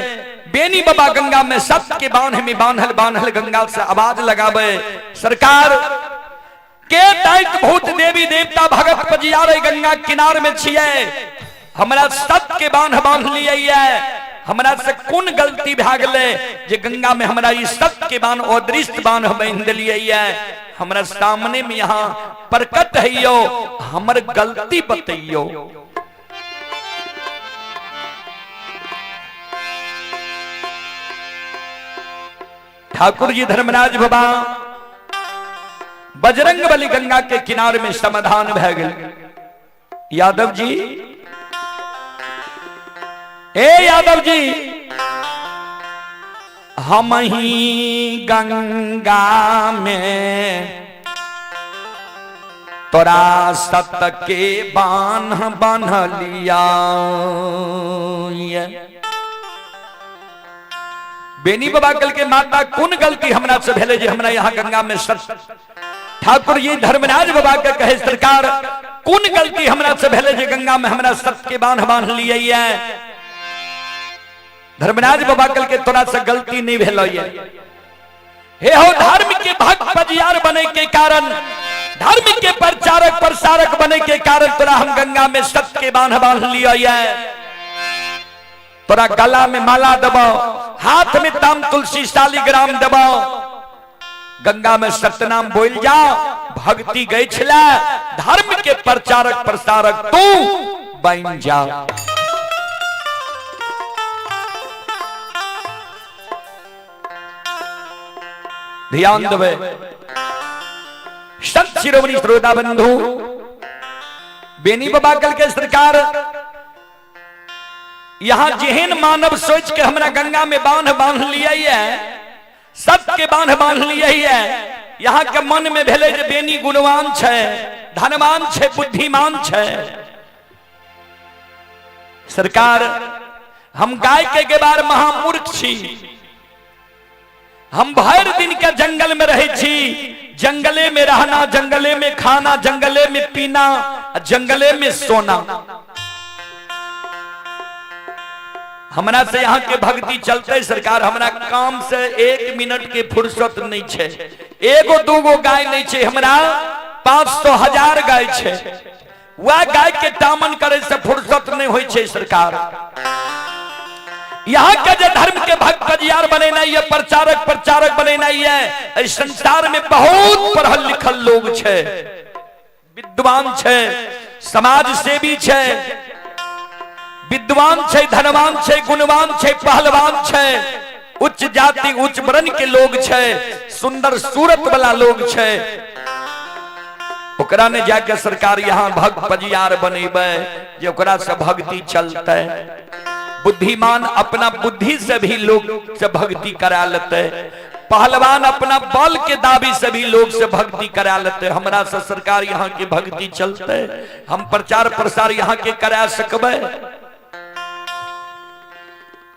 बेनी बाबा गंगा में सत के बांध में बांधल बांधल गंगा से आवाज लगावे, सरकार के दैत्य भूत देवी देवता भगत पजियारे गंगा किनार में छिए, हमरा सत के बांध बांध लिए, हमरा से कोन गलती भए गेलै जे गंगा में हमरा ई सत के बांध अदृश्य बांध बांध दिलियै, हमरा सामने में यहाँ प्रकट हैयो, हमर गलती बतैयो। ठाकुर जी धर्मराज बाबा बजरंग बली गंगा के किनारे में समाधान भए गेल। यादव जी, ए यादव जी, हम ही गंगा में तोरा सत के बान्ह बान्हलिया। बेनी बाबा कल के माता कोन गलती हमरा से भेले जे हमरा यहाँ गंगा में सत। ठाकुर जी धर्मराज बाबा के कहे, सरकार कोन गलती हमरा से भेले जे गंगा में हमरा सत के बांध बांध लिए। धर्मराज बाबा कल के तोरा से गलती नहीं भेल। हे हो धर्म के भक्त पजियार बने के कारण, धर्म के प्रचारक प्रसारक बने के कारण तोरा हम गंगा में सत के बांध बांध लिए। तोरा गला में माला दबाओ, हाथ में ताम तुलसी शालिग्राम दबाओ, गंगा में सतनाम बोल जा, भक्ति गई छला, धर्म के प्रचारक प्रसारक तू बन जा। ध्यान देवे संत शिरोमणि श्रोता बंधु, बेनी बाबा कल के सरकार यहाँ जेहन मानव सोच के हमरा गंगा में बांध बांध लिए है, सत के बांध बांध लिए है, यहाँ के मन में भेले जे बेनी गुणवान छे, धनवान छे, बुद्धिमान छे। सरकार हम गाय के गेबार महामूर्ख छी, हम भर दिन के जंगल में रहे छी, जंगले में रहना, जंगले में खाना, जंगले में पीना, जंगले में सोना। हमरा से यहाँ के भक्ति चलते सरकार, हमरा काम से 1 मिनट के फुर्सत नहीं छे, एगो दूगो गाय नहीं छे, हमरा 500 हजार गाय छै, वह गाय के दामन करे से फुर्सत नहीं होई छै। सरकार यहाँ के जे धर्म के भक्त पजियार बनेनाइ है, प्रचारक प्रचारक बनेनाइ है, एहि संसार में बहुत पढ़ल लिखल लोग छै, विद्वान छै, समाज सेवी छै, विद्वान छै, धनवान छै, गुणवान छै, पहलवान छै, उच्च जाति उच्च वर्ण के लोग छै, सुंदर सूरत वाला लोग छै। ओकरा ने जाके सरकार यहाँ भक्त पजियार बनेबै जे ओकरा से भक्ति चलतै। बुद्धिमान अपना बुद्धि से भी लोग से भक्ति करा लेतै, पहलवान अपना बल के दाबी से भी लोग से भक्ति करा लेते। हमरा से सरकार यहाँ के भक्ति चलते, हम प्रचार प्रसार यहाँ के करा सकबै?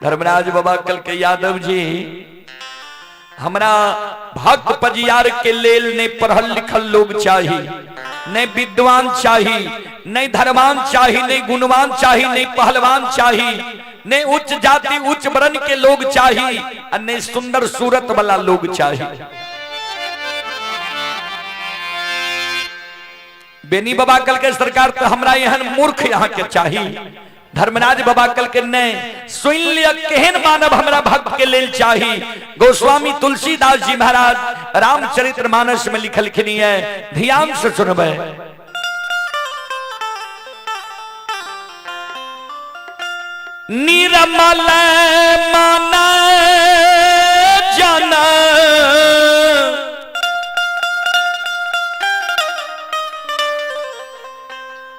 धर्मराज बाबा कल के यादव जी, हमरा भक्त पजियार के लेल ने पढ़ल लिखल लोग चाही, ने विद्वान चाही, ने धर्मान चाही, ने गुणवान चाही, ने पहलवान चाही, ने उच्च जाति उच्च वर्ण के लोग चाही, आ ने सुंदर सूरत वाला लोग चाही। बेनी बाबा कल के सरकार तो हमरा एहन मूर्ख यहाँ के चाही। धर्मराज बाबा कल के नहीं, सुन लिया केहन मानव हमरा भक्त के लेल चाही। गोस्वामी तुलसीदास जी महाराज रामचरित्र मानस में लिखलखिन है, ध्यान से सुनबै। निर्मल मन जन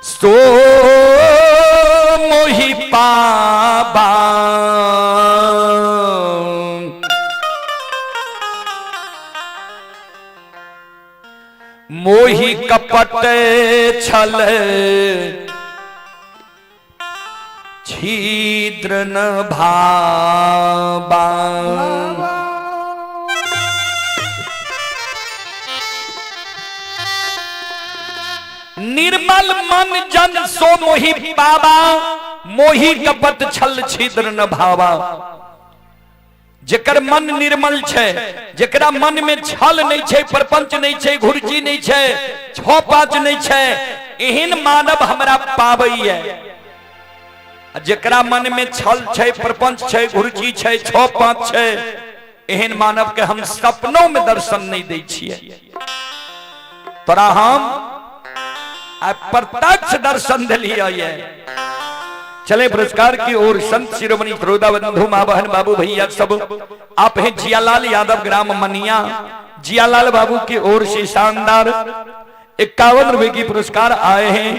सो मोहि पाबा, मोहि कपट छल छिद्र न भाबा। निर्मल मन जन सो मोहि पाबा, मोहि कपट छल छिद्र न भावा। जेकर मन निर्मल छै, जेकरा मन में छल नहीं छै, प्रपंच नहीं छै, घुर्ची नहीं छै, छो पांच नहीं छै, एहन मानव हमरा पाबैया। जेकरा मन में छल छै, प्रपंच छै, घुर्ची छै, छो पांच छै, एहन मानव के हम सपनों में दर्शन नहीं दै छियै। तोरा हम आ प्रत्यक्ष दर्शन दिलियै। चले पुरस्कार की ओर। संत शिरोमणि श्रोता बंधु, माँ बहन, बाबू भैया सब, आप हैं जियालाल यादव ग्राम मनिया, जियालाल बाबू की ओर से शानदार 51 रुपए की पुरस्कार आए हैं।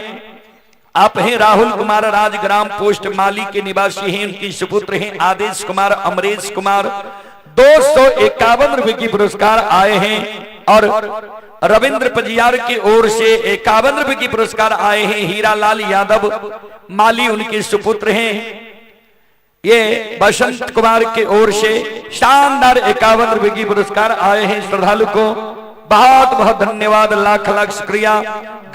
आप हैं राहुल कुमार राजग्राम पोस्ट माली के निवासी हैं, उनकी सुपुत्र हैं आदेश कुमार, अमरेश कुमार, 251 रुपए की पुरस्कार आए हैं। और रविंद्र पजियार की ओर से 51 रुपए की पुरस्कार आए हैं। हीरालाल यादव माली उनके सुपुत्र हैं। ये बसंत कुमार की ओर से शानदार 51 रुपए की पुरस्कार आए हैं। श्रद्धालु को बहुत बहुत धन्यवाद, लाख लाख शुक्रिया।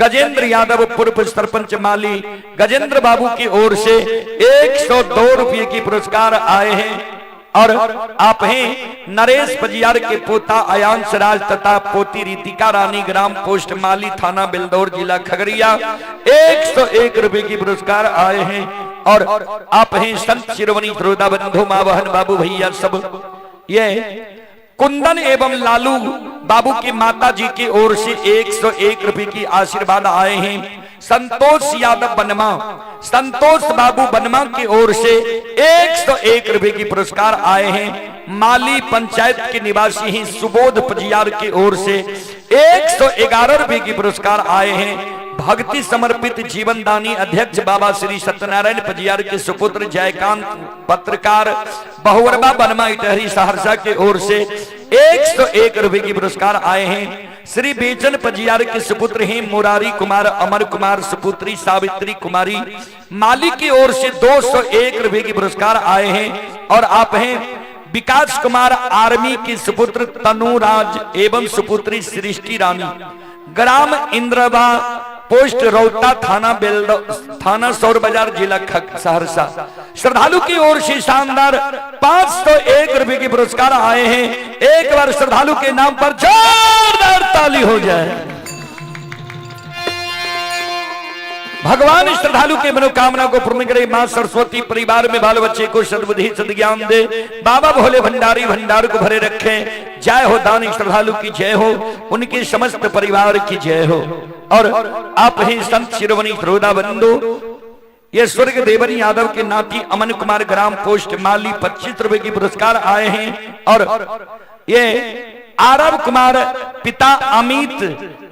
गजेंद्र यादव पूर्व सरपंच माली, गजेंद्र बाबू की ओर से 102 रुपए की पुरस्कार आए हैं। और आप हैं नरेश पजियार के पोता अयांश राज तथा पोती रितिका रानी, ग्राम पोस्ट माली, थाना बेलदौर, जिला खगड़िया, 101 रुपए की पुरस्कार आए हैं। और आप हैं संत शिरोमणि श्रोता बंधु, माँ बहन, बाबू भैया सब, ये कुंदन एवं लालू बाबू की माता जी की ओर से 101 रुपए की आशीर्वाद आए हैं। संतोष यादव बनमा, संतोष बाबू बनमा की ओर से 101 रुपए की पुरस्कार आए हैं। माली पंचायत के निवासी ही सुबोध पजियार की ओर से 111 रुपए की पुरस्कार आए हैं। भक्ति समर्पित जीवनदानी अध्यक्ष बाबा श्री सत्यनारायण पजियार के सुपुत्र जयकांत पत्रकार बहुअरबा बनमा इटहरी सहरसा के ओर से 101 रुपए की पुरस्कार आए हैं। श्री बेचन पजियार के सुपुत्र हैं मुरारी कुमार, अमर कुमार, सुपुत्री सावित्री कुमारी माली की ओर से 201 रुपए की पुरस्कार आए हैं। और आप हैं विकास कुमार आर्मी के सुपुत्र तनुराज एवं सुपुत्री सृष्टि रानी, ग्राम इंद्रबा, पोस्ट रौता, थाना बेलदौ, थाना सौर बाजार, जिला सहरसा। श्रद्धालु की ओर से शानदार 501 रुपए के पुरस्कार आए हैं। एक बार श्रद्धालु के नाम पर जोरदार ताली हो जाए। भगवान श्रद्धालु के मनोकामना को पूर्ण करे। माँ सरस्वती परिवार में बाल बच्चे को सद्बुद्धि सद्ज्ञान दे। बाबा भोले भंडारी भंडार को भरे रखे। जय हो दानी श्रद्धालु की जय हो, उनके समस्त परिवार की जय हो। और आप ही संत शिरोमणि श्रोता बंधु, ये स्वर्ग देवरी यादव के नाती अमन कुमार ग्राम पोस्ट माली 25 रुपए की पुरस्कार आए हैं। और ये आरव कुमार पिता अमित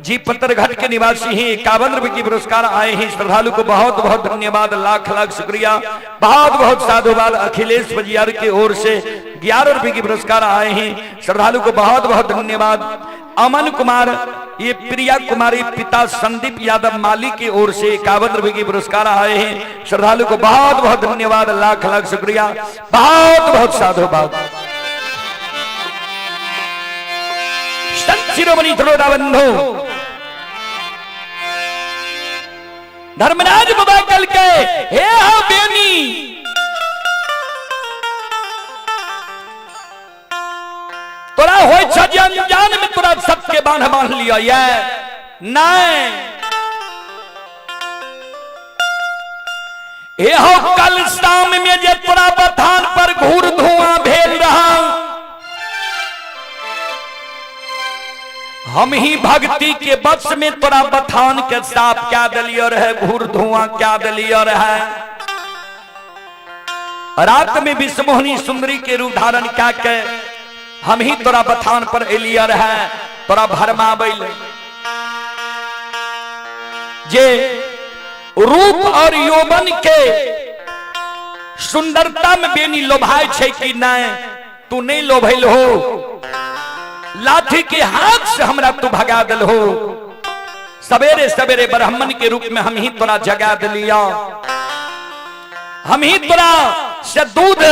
जी पत्थरघाट के निवासी हैं, 51 रुपए की पुरस्कार आए हैं। श्रद्धालु को बहुत बहुत धन्यवाद, लाख लाख शुक्रिया, बहुत बहुत साधुवाद। अखिलेश बजियार की ओर से 11 रुपए की पुरस्कार आए हैं, श्रद्धालु को बहुत बहुत धन्यवाद। अमन कुमार ये प्रिया कुमारी पिता संदीप यादव माली की ओर से 51 रुपए की पुरस्कार आए हैं, श्रद्धालु को बहुत बहुत धन्यवाद, लाख लाख शुक्रिया, बहुत बहुत साधुवाद। संत शिरोमणि श्रोता बंधु, धर्मराज बाबा कल के हे हो बेनी, तोरा हो जे अनजान में तोरा सबके बांध बांध लिया ये नहीं। हे हो कल शाम में जे तोरा बथान पर घूर धुआं भेल रहा, हम ही भक्ति के बस में तोरा बथान के साफ क्या दिलियो रहे, घूर धुआं क्या दिलियो रहे। रात में विश्वमोहिनी सुंदरी के रूप धारण क्या के हम ही तोरा बथान पर एलियो रहे, तोरा भरमाबैल। जे रूप और यौवन के सुंदरता में बेनी लोभाय छे कि नहीं, तू नहीं लोभैल हो, लाठी के हाथ से हमरा तू भगा दिल हो। सवेरे सवेरे ब्राह्मण के रूप में हम ही तोरा जगा दिलिया, हम ही तोरा से दूध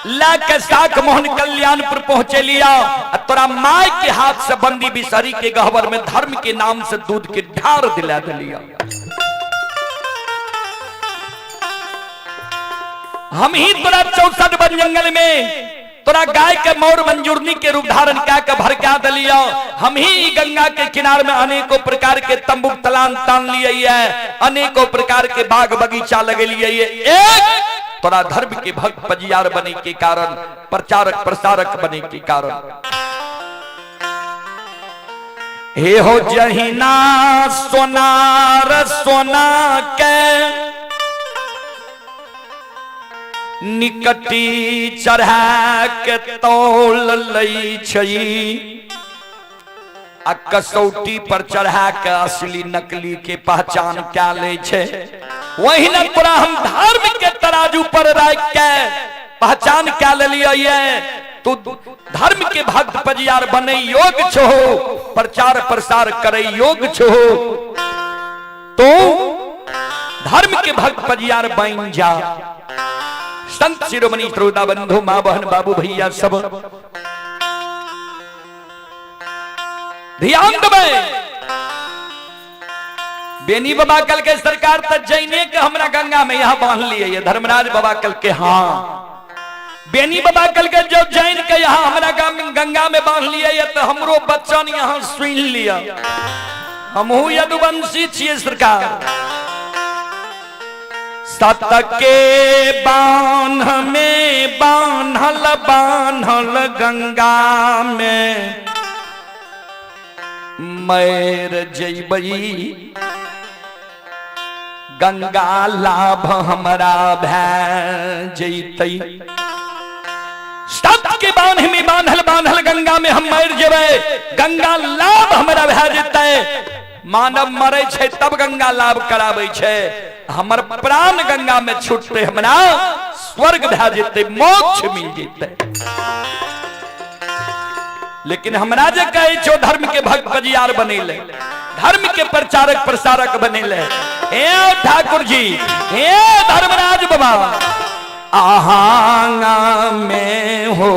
ला के साख मोहन कल्याणपुर पहुंचे लिया, तोरा माय के हाथ से बंदी बिसरी के गहवर में धर्म के नाम से दूध के ढार दिला दिलिया। हम ही तोरा 64 वन जंगल में तोरा गाय के मोर मंजूरनी के रूप धारण क्या के भड़का दिलिया। हम ही गंगा के किनार में अनेकों प्रकार के तंबू तलान तान लिए है, अनेकों प्रकार के बाग बगीचा लगे लिए। एक तोरा धर्म के भक्त पजियार बने के कारण, प्रचारक प्रसारक बने के कारण। हे हो जहिना सोनार सोना के निकटी चढ़ा के तौल लै छै, आ कसौटी पर चढ़ा के असली नकली के पहचान क्या ले छै, वही न तोरा हम धर्म के तराजू पर राख के पहचान क्या ले लिये। तू धर्म के भक्त पजियार बने योग छो, प्रचार प्रसार करे योग छो, तो धर्म के भक्त पजियार बन जा। संत शिरोमणि श्रोता बंधु, माँ बहन बाबू भैया सब ध्यान देबै। बेनी बाबा कल के सरकार त जैने के हमरा गंगा में यहाँ बांध लिए। धर्मराज बाबा कल के हाँ, बेनी बाबा कल के जो जैन के यहाँ हमरा गंगा में बांध लिए तो हमरो बच्चन यहाँ सुन लिया, हमहू यदुवंशी छियै सरकार। सत के बांध में बांधल बांधल गंगा में मैर जैबई, गंगा लाभ हमरा भै जैतै। सत के बांध में बांधल बांधल गंगा में हम मर जेबै, गंगा लाभ हमरा भै जेतै। मानव मरे छै तब गंगा लाभ कराबै छै, हमर प्राण गंगा में छूटते हमरा स्वर्ग भै जेतै, मोक्ष मिल जेतै। लेकिन हमरा जे कहै छौ धर्म के भक्त बजियार बनेले, धर्म के प्रचारक प्रसारक बनेले, हे ठाकुर जी, हे धर्मराज बाबा, आहांगा में हो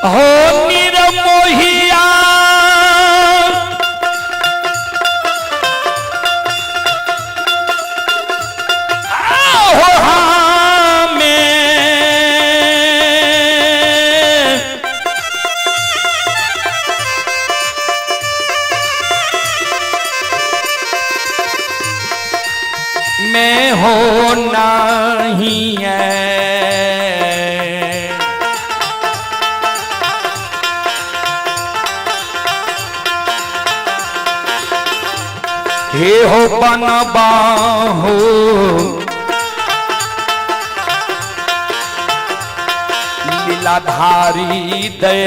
हो हे हो बनबाहो लीलाधारी दे।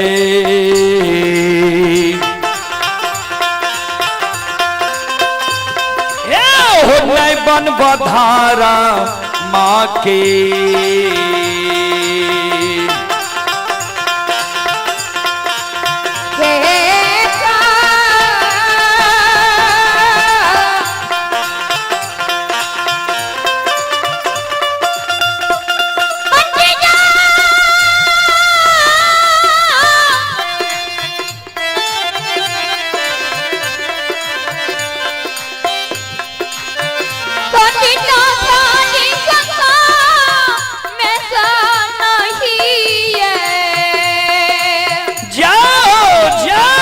हे हो नहीं बन बधारा माँ के। जाओ जाओ।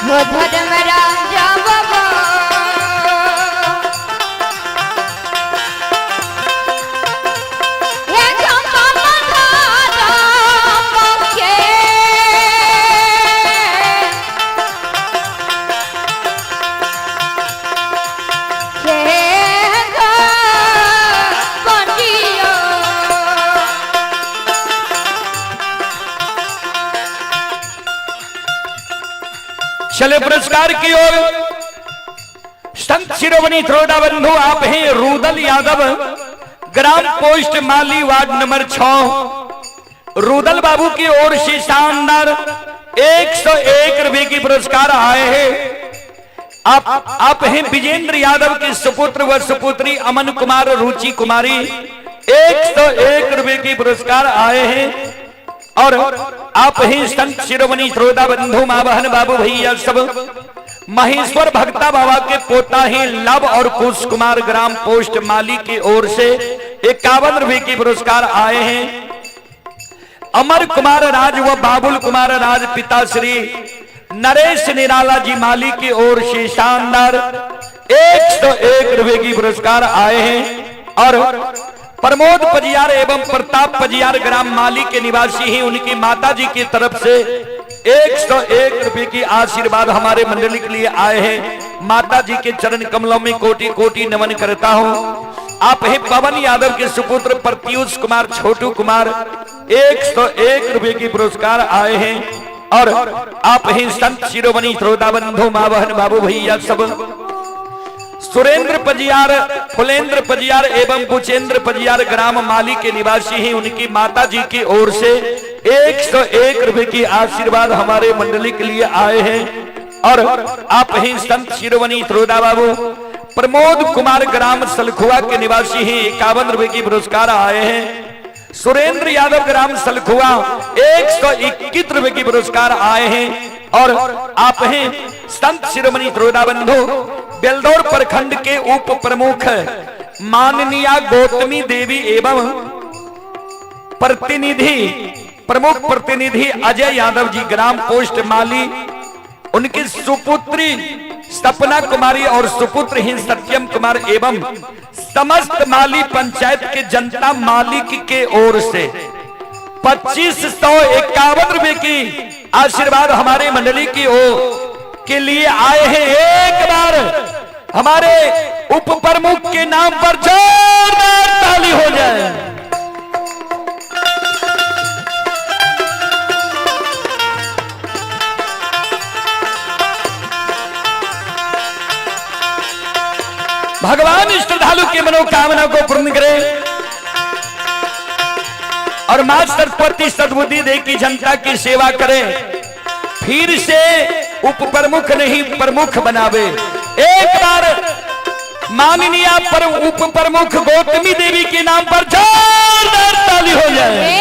धर्म राजा बाबा हे खम्मा धारा के हे बनियो। चले पुरस्कार की ओर। संत शिरोमणि त्रोड़ा बंधु आप हैं रूदल यादव, ग्राम पोस्ट माली, वार्ड नंबर 6। रूदल बाबू की ओर से शानदार 101 रुपए की पुरस्कार आए हैं। आप हैं विजेंद्र यादव के सुपुत्र व सुपुत्री अमन कुमार रुचि कुमारी, 101 रुपए की पुरस्कार आए हैं। और आप ही संत शिरोमणि श्रोता बंधु माँ बहन बाबू भैया सब महेश्वर भक्ता बाबा के पोता ही लव और कुश कुमार ग्राम पोस्ट माली की ओर से 51 रुपए की पुरस्कार आए हैं। अमर कुमार राज व बाबुल कुमार राज पिता श्री नरेश निराला जी माली की ओर से शानदार 101 रुपए की पुरस्कार आए हैं। और प्रमोद पजियार एवं प्रताप पजियार ग्राम माली के निवासी हैं, उनकी माता जी की तरफ से 101 रुपए की आशीर्वाद हमारे मंडली के लिए आए हैं। माता जी के चरण कमलों में कोटि कोटि नमन करता हूं। आप हैं पवन यादव के सुपुत्र प्रत्यूष कुमार छोटू कुमार, 101 रुपए की पुरस्कार आए हैं। और आप हैं संत शिरोमणि श्रोता बंधु माँ बहन बाबू भैया सब सुरेंद्र पजियार, फुलेंद्र पजियार एवं कुचेंद्र पजियार ग्राम माली के निवासी हैं, उनकी माता जी की ओर से 101 रुपए की आशीर्वाद हमारे मंडली के लिए आए हैं। और आप ही संत शिरोमणि श्रोता बाबू प्रमोद कुमार ग्राम सलखुआ के निवासी हैं, 51 रुपए की पुरस्कार आए हैं। सुरेंद्र यादव ग्राम सलखुआ 121 रुपए की पुरस्कार आए हैं। और आप हैं संत शिरोमणि श्रोता बंधु बेलदौर प्रखंड के उप प्रमुख माननीय गौतमी देवी एवं प्रतिनिधि प्रमुख प्रतिनिधि अजय यादव जी ग्राम पोस्ट माली, उनकी सुपुत्री सपना कुमारी और सुपुत्र ही सत्यम कुमार एवं समस्त माली पंचायत के जनता मालिक के ओर से 2551 रुपए की आशीर्वाद हमारे मंडली की ओर के लिए आए हैं। एक बार हमारे उप प्रमुख के नाम पर जोरदार ताली हो जाए। भगवान श्रद्धालु की मनोकामना को पूर्ण करे और मां सरस्वती सद्बुद्धि दे की जनता की सेवा करे, फिर से उप प्रमुख नहीं प्रमुख बनावे। एक बार माननीय पर उप प्रमुख गौतमी देवी के नाम पर जोरदार ताली हो जाए।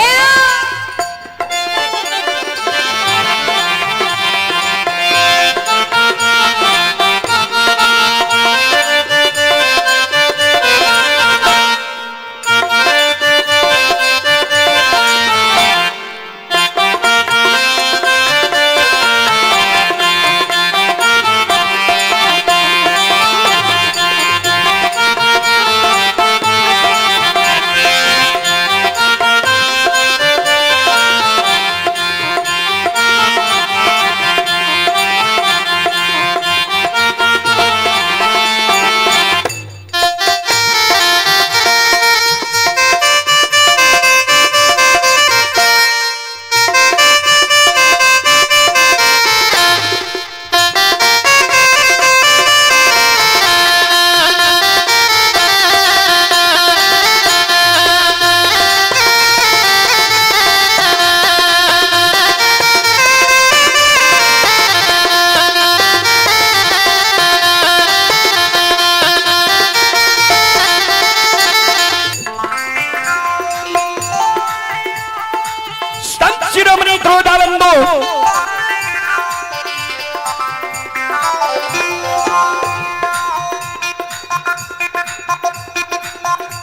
संत शिरोमणि ध्रुवदाबंधु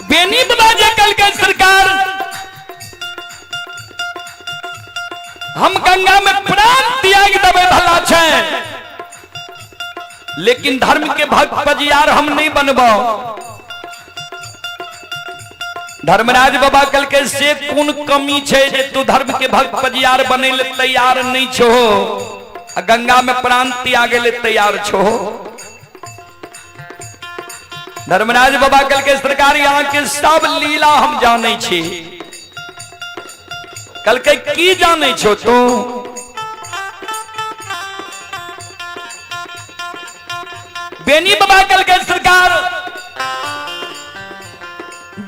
बेनी बाबा जे कल के सरकार हम गंगा में प्राण त्याग देवे भला छै, लेकिन धर्म के भक्त पजियार हम नहीं बनबो। धर्मराज बाबा कल के से कोन कमी छै जे तू धर्म के भक्त पजियार बने ले तैयार नहीं छो, आ गंगा में प्राण त्यागे ले तैयार छो। धर्मराज बाबा कल के सरकार यहाँ के सब लीला हम जाने छी। कल के की जाने छो तू? बेनी बाबा कल के सरकार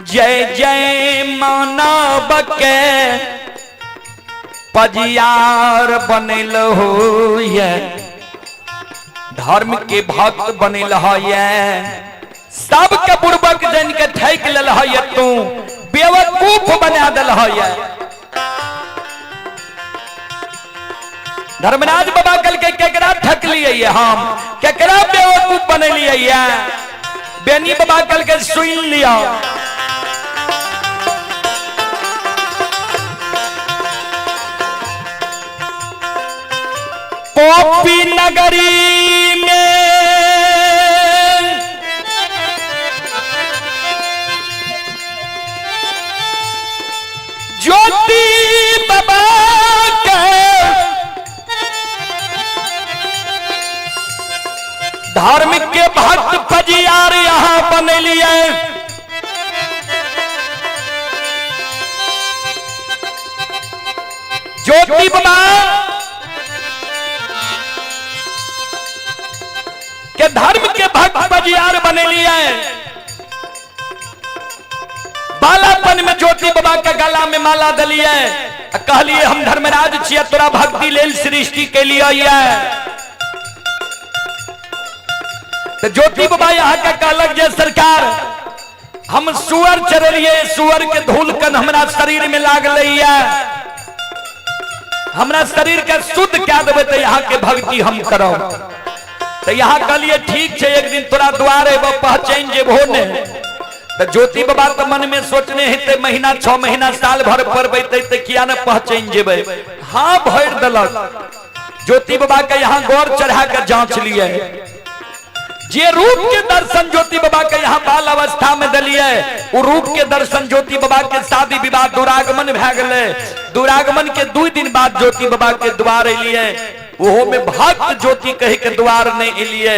जय जय मानव के पजियार बनल हो, धर्म के भक्त बनल है, सबके बुड़बक जन के ठैक लेल है, तू बेवकूफ बना दिल है। धर्मराज बाबा कल के केकरा ठक लिए हम, केकरा बेवकूफ बनेलिए? बेनी बाबा कल के सुन लिया। पोपी नगरी में ज्योति बाबा के धर्म के भक्त फजियार यहां बनेलिए। ज्योति बाबा के धर्म के भक्त फजियार बनेलिए। बालापन में ज्योति बाबा के गला में माला दलिए, कहलिए हम धर्मराज छियै, तोरा भक्ति लेल सृष्टि के लिए। तो ज्योति बाबा यहाँ के कहलक जे सरकार हम सुअर चरलिए, सुअर के धूल कन हमरा शरीर में लागल है, हमरा शरीर के शुद्ध कह देबै तो यहाँ के भक्ति हम करब। तो यहाँ कहलिए ठीक छै, एक दिन तोरा द्वार एबो पहचान जेबहो ने। तो ज्योति बाबा तो मन में सोचने हेतै महीना 6 महीना साल भर परबैतै तो किया ने पहचान जेबै। हाँ भरि देलक। ज्योति बाबा के यहाँ गौर चढ़ा के जांच लिए, जे रूप के दर्शन ज्योति बाबा के यहाँ बाल अवस्था में दिलिए, वो रूप के दर्शन ज्योति बाबा के शादी विवाह दुरागमन भए गेलै। दुरागमन के 2 दिन बाद ज्योति बाबा के द्वार एलिए, ओहो में भक्त ज्योति कहे के द्वार नहीं एलिए,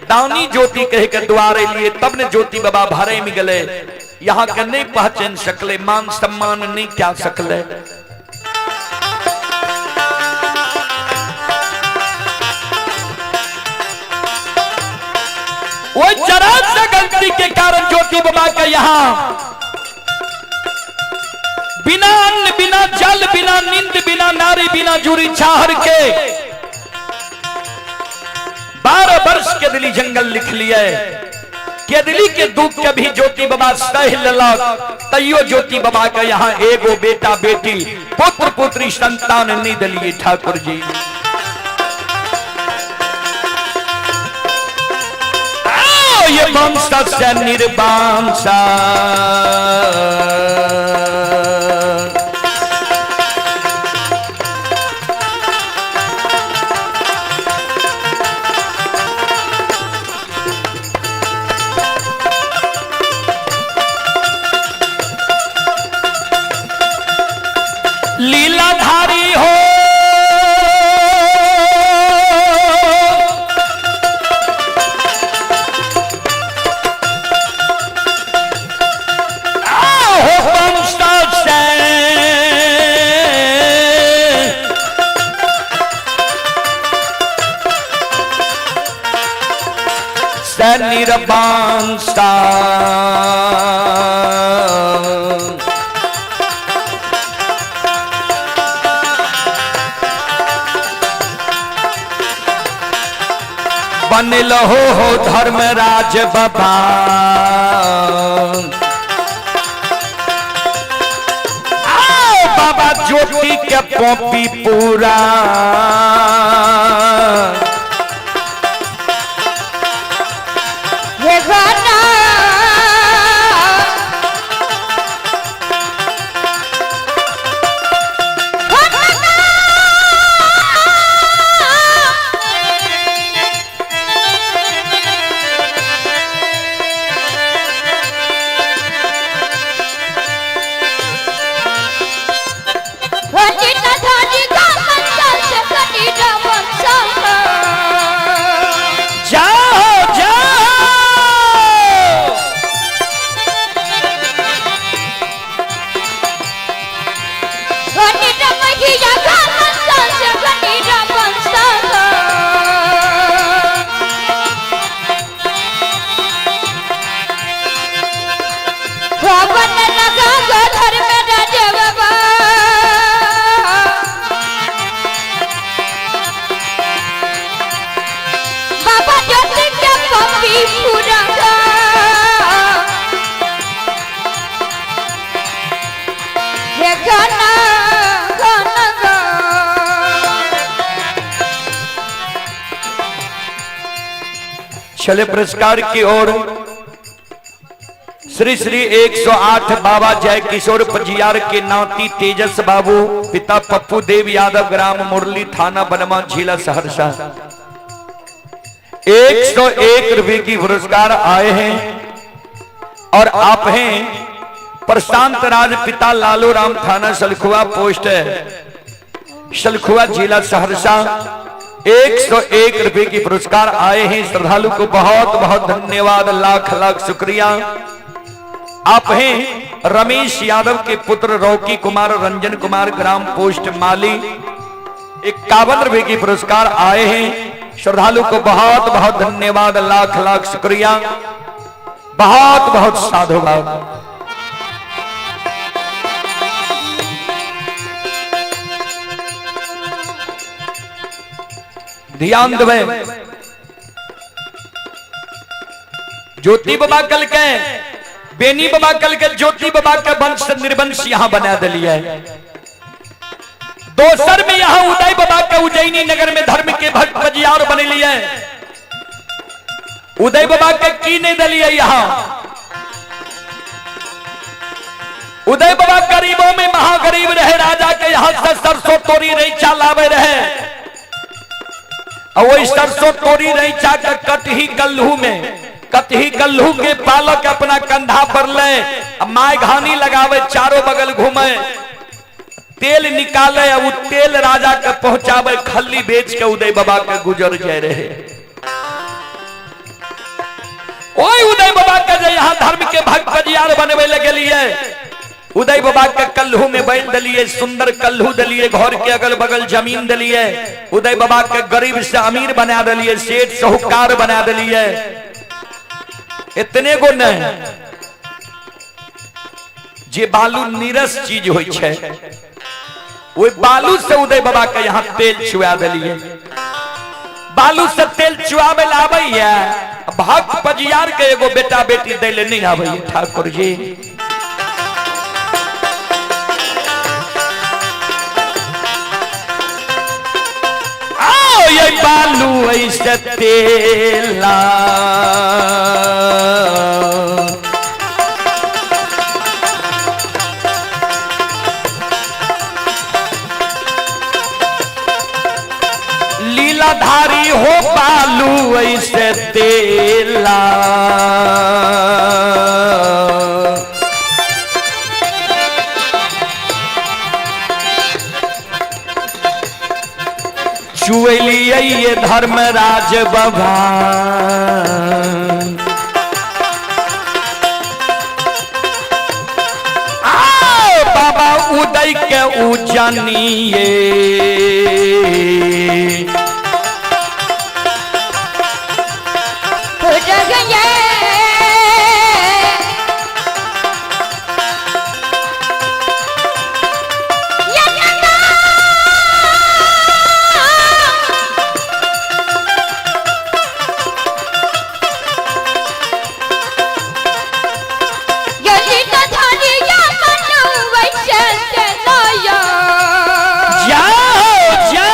दानी ज्योति कहे के द्वार एलिए, तब ने ज्योति बाबा भरे में गेलै। यहाँ के नहीं पहचान सकले, मान सम्मान नहीं क्या सकले। वो जरा सा गलती के कारण ज्योति बाबा के यहां बिना अन्न बिना जल बिना नींद बिना नारी बिना जुरी छाहर के 12 वर्ष के दिली जंगल लिख लिए। केदली के दुख के भी ज्योति बाबा सह लेलक, तैयो ज्योति बाबा के यहाँ एगो बेटा बेटी पुत्र पुत्री संतान नहीं दिलिए ठाकुर जी। आओ ये वंश से निर्वंश, लीलाधारी हो, आओ वंश से निर्वंशा। बनल हो धर्मराज बाबा, आओ बाबा ज्योति के पॉपी पूरा। हे घना जाओ जाओ। बाबा ज्योति के पपी पूरा हे गाना गाना गा। चले पुरस्कार की ओर। श्री श्री 108 बाबा जय किशोर पजियार के नाती तेजस बाबू, पिता पप्पू देव यादव, ग्राम मुरली, थाना बनमा, जिला सहरसा। 101 रुपए की पुरस्कार आए हैं। और आप हैं प्रशांत राज, पिता लालू राम, थाना सलखुआ, पोस्ट सलखुआ, जिला सहरसा। 101 रुपए की पुरस्कार आए हैं। श्रद्धालु को बहुत बहुत धन्यवाद, लाख लाख शुक्रिया। आप हैं रमेश यादव के पुत्र रॉकी कुमार, रंजन कुमार, ग्राम पोस्ट माली। 51 रुपए की पुरस्कार आए हैं। श्रद्धालु को बहुत बहुत धन्यवाद, लाख लाख शुक्रिया, बहुत बहुत साधुवाद। ध्यान देवे, ज्योति बाबा कल के बेनी बाबा कल के ज्योति बाबा के वंश निर्वंश यहां बना दिलिए। दोसर में यहां उदय बाबा के उज्जैनी नगर में धर्म के भक्त बजियार बने लिए। उदय बाबा के की नहीं दिलिए यहां। उदय बाबा गरीबों में महागरीब रहे, राजा के यहां से सरसों तोरी रैचा लावे रहे और वही सरसों तोरी रैचा के कटही कल्हू में, कटही कल्हू के पालक अपना कंधा पर ले, my घानी लगावे, चारों बगल घूमे, तेल निकाले और तेल राजा के पहुंचावे, खल्ली बेच के उदय बाबा के गुजर जाए रहे। ओए उदय बाबा के जे यहाँ धर्म के भक्त बजियार बनवे लगलिए, उदय बाबा के कल्हू में बैल दिलिए, सुंदर कल्हू दिलिए, घर के अगल बगल जमीन दिलिए, उदय बाबा के गरीब से अमीर बना दिलिए, सेठ साहूकार बना दिलिए। इतने गो नहीं जे बालू नीरस चीज होई छै, ओहि बालू से उदय बाबा के यहाँ तेल चुआ दिलिए। बालू से तेल चुआवे ला आबैया, भक्त पजियार के एगो बेटा बेटी दैले नहीं आवे ठाकुर जी। आओ ये बालू ऐसे तेला लीलाधारी हो बालू ऐसे तेला। चुएलिए ये धर्मराज बाबा, आओ बाबा उदय के उजनिए। जाओ जाओ।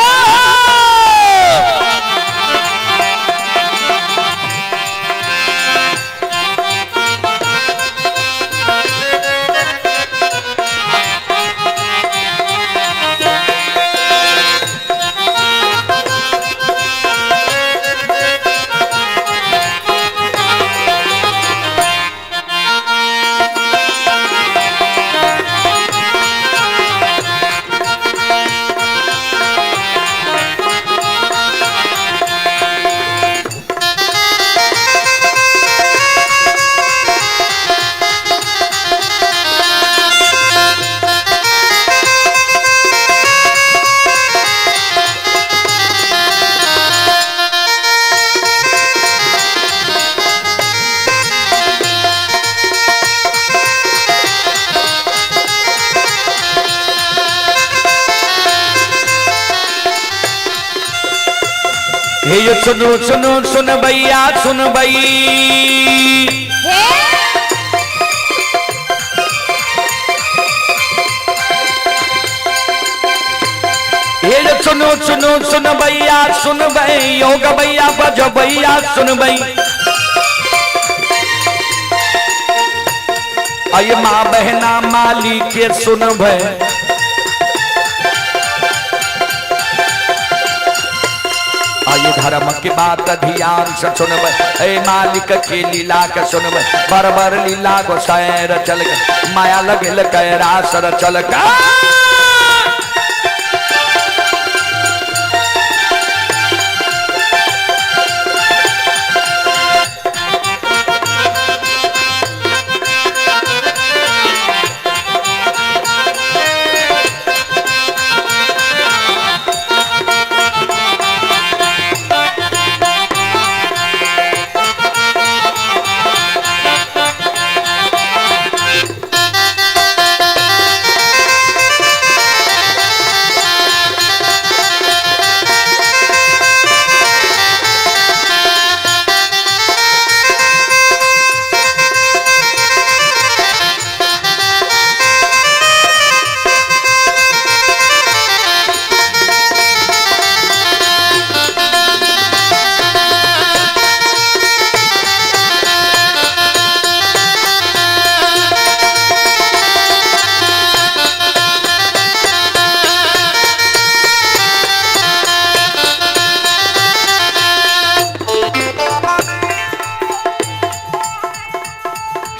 हे यो सुनो सुनो सुन भैया सुन भई, हे यो सुनो सुनो सुन भैया सुन भई, योग भैया बजो भैया सुन भई। अय माँ बहना माली के सुन भई, आये धर्म के बात ध्यान से सुनब, ए मालिक के लीला के सुनब। बरबर लीला गोसाएर चल के माया लगेल कैरासर चल के।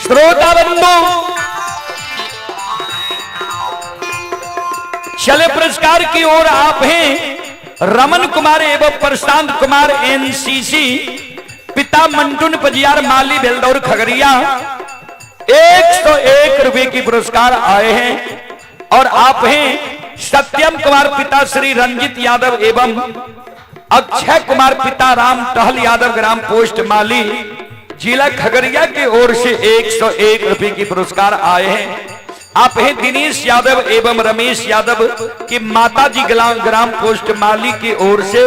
श्रोता बंधु, चले पुरस्कार की ओर आप हैं रमन कुमार एवं प्रशांत कुमार एनसीसी, पिता मंटुन पजियार माली बेलदौर खगड़िया, 101 रुपए की पुरस्कार आए हैं। और आप हैं सत्यम कुमार पिता श्री रंजित यादव एवं अक्षय कुमार पिता राम टहल यादव ग्राम पोस्ट माली जिला खगड़िया की ओर से 101 रुपए की पुरस्कार आए हैं। आप हैं दिनेश यादव एवं रमेश यादव की माताजी ग्राम पोस्ट माली की ओर से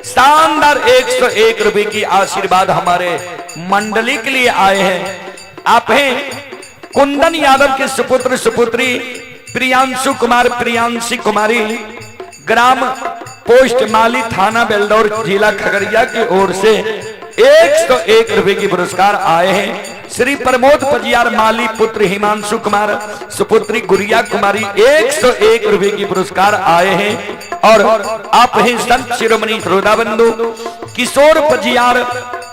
शानदार 101 रुपए की आशीर्वाद हमारे मंडली के लिए आए हैं। आप हैं कुंदन यादव के सुपुत्र सुपुत्री प्रियांशु कुमार प्रियांशी कुमारी, ग्राम पोस्ट माली, थाना बेलदौर, जिला खगड़िया की ओर से 101 रुपए की पुरस्कार आए हैं। श्री प्रमोद पजियार माली पुत्र हिमांशु कुमार सुपुत्री गुड़िया कुमारी 101 रुपए की पुरस्कार आए हैं। और आप हैं संत शिरोमणि श्रोता बंधु किशोर पजियार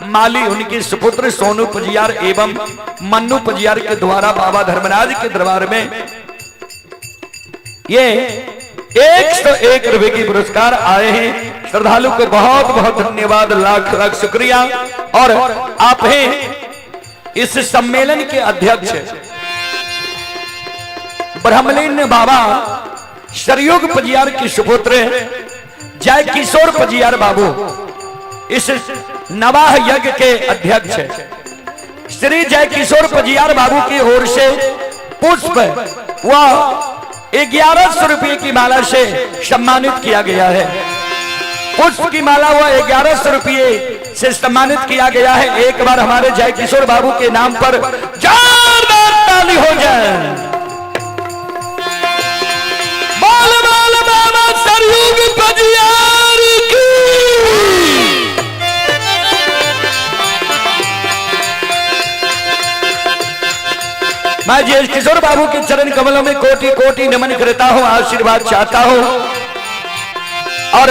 माली, उनके सुपुत्र सोनू पजियार एवं मन्नू पजियार के द्वारा बाबा धर्मराज के दरबार में ये 101 रुपए की पुरस्कार आए हैं। श्रद्धालु को बहुत बहुत धन्यवाद, लाख लाख शुक्रिया। और आप हैं इस सम्मेलन के अध्यक्ष ब्रह्मलीन बाबा सरयुग पजियार के सुपुत्र जय किशोर पजियार बाबू, इस नवाह यज्ञ के अध्यक्ष श्री जय किशोर पजियार बाबू की ओर से पुष्प व 1100 रुपए की माला से सम्मानित किया गया है। पुष्प की माला व 1100 रुपये से सम्मानित किया गया है। एक बार हमारे जय किशोर बाबू के नाम पर जोरदार ताली हो जाए। बोल बोल बाबा सरयुग पजियार की। मैं जय किशोर बाबू के चरण कमलों में कोटि कोटि नमन करता हूं, आशीर्वाद चाहता हूं और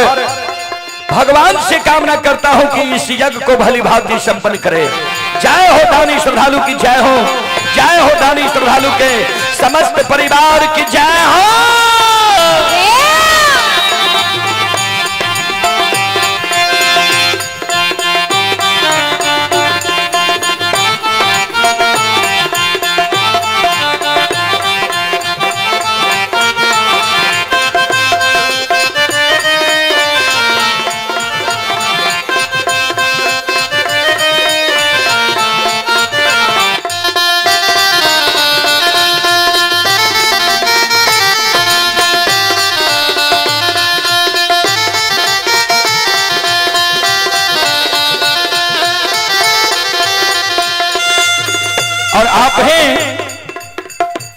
भगवान से कामना करता हूं कि इस यज्ञ को भली भांति संपन्न करे। जय हो दानी श्रद्धालु की जय हो, जय हो दानी श्रद्धालु के समस्त परिवार की जय हो। और आप हैं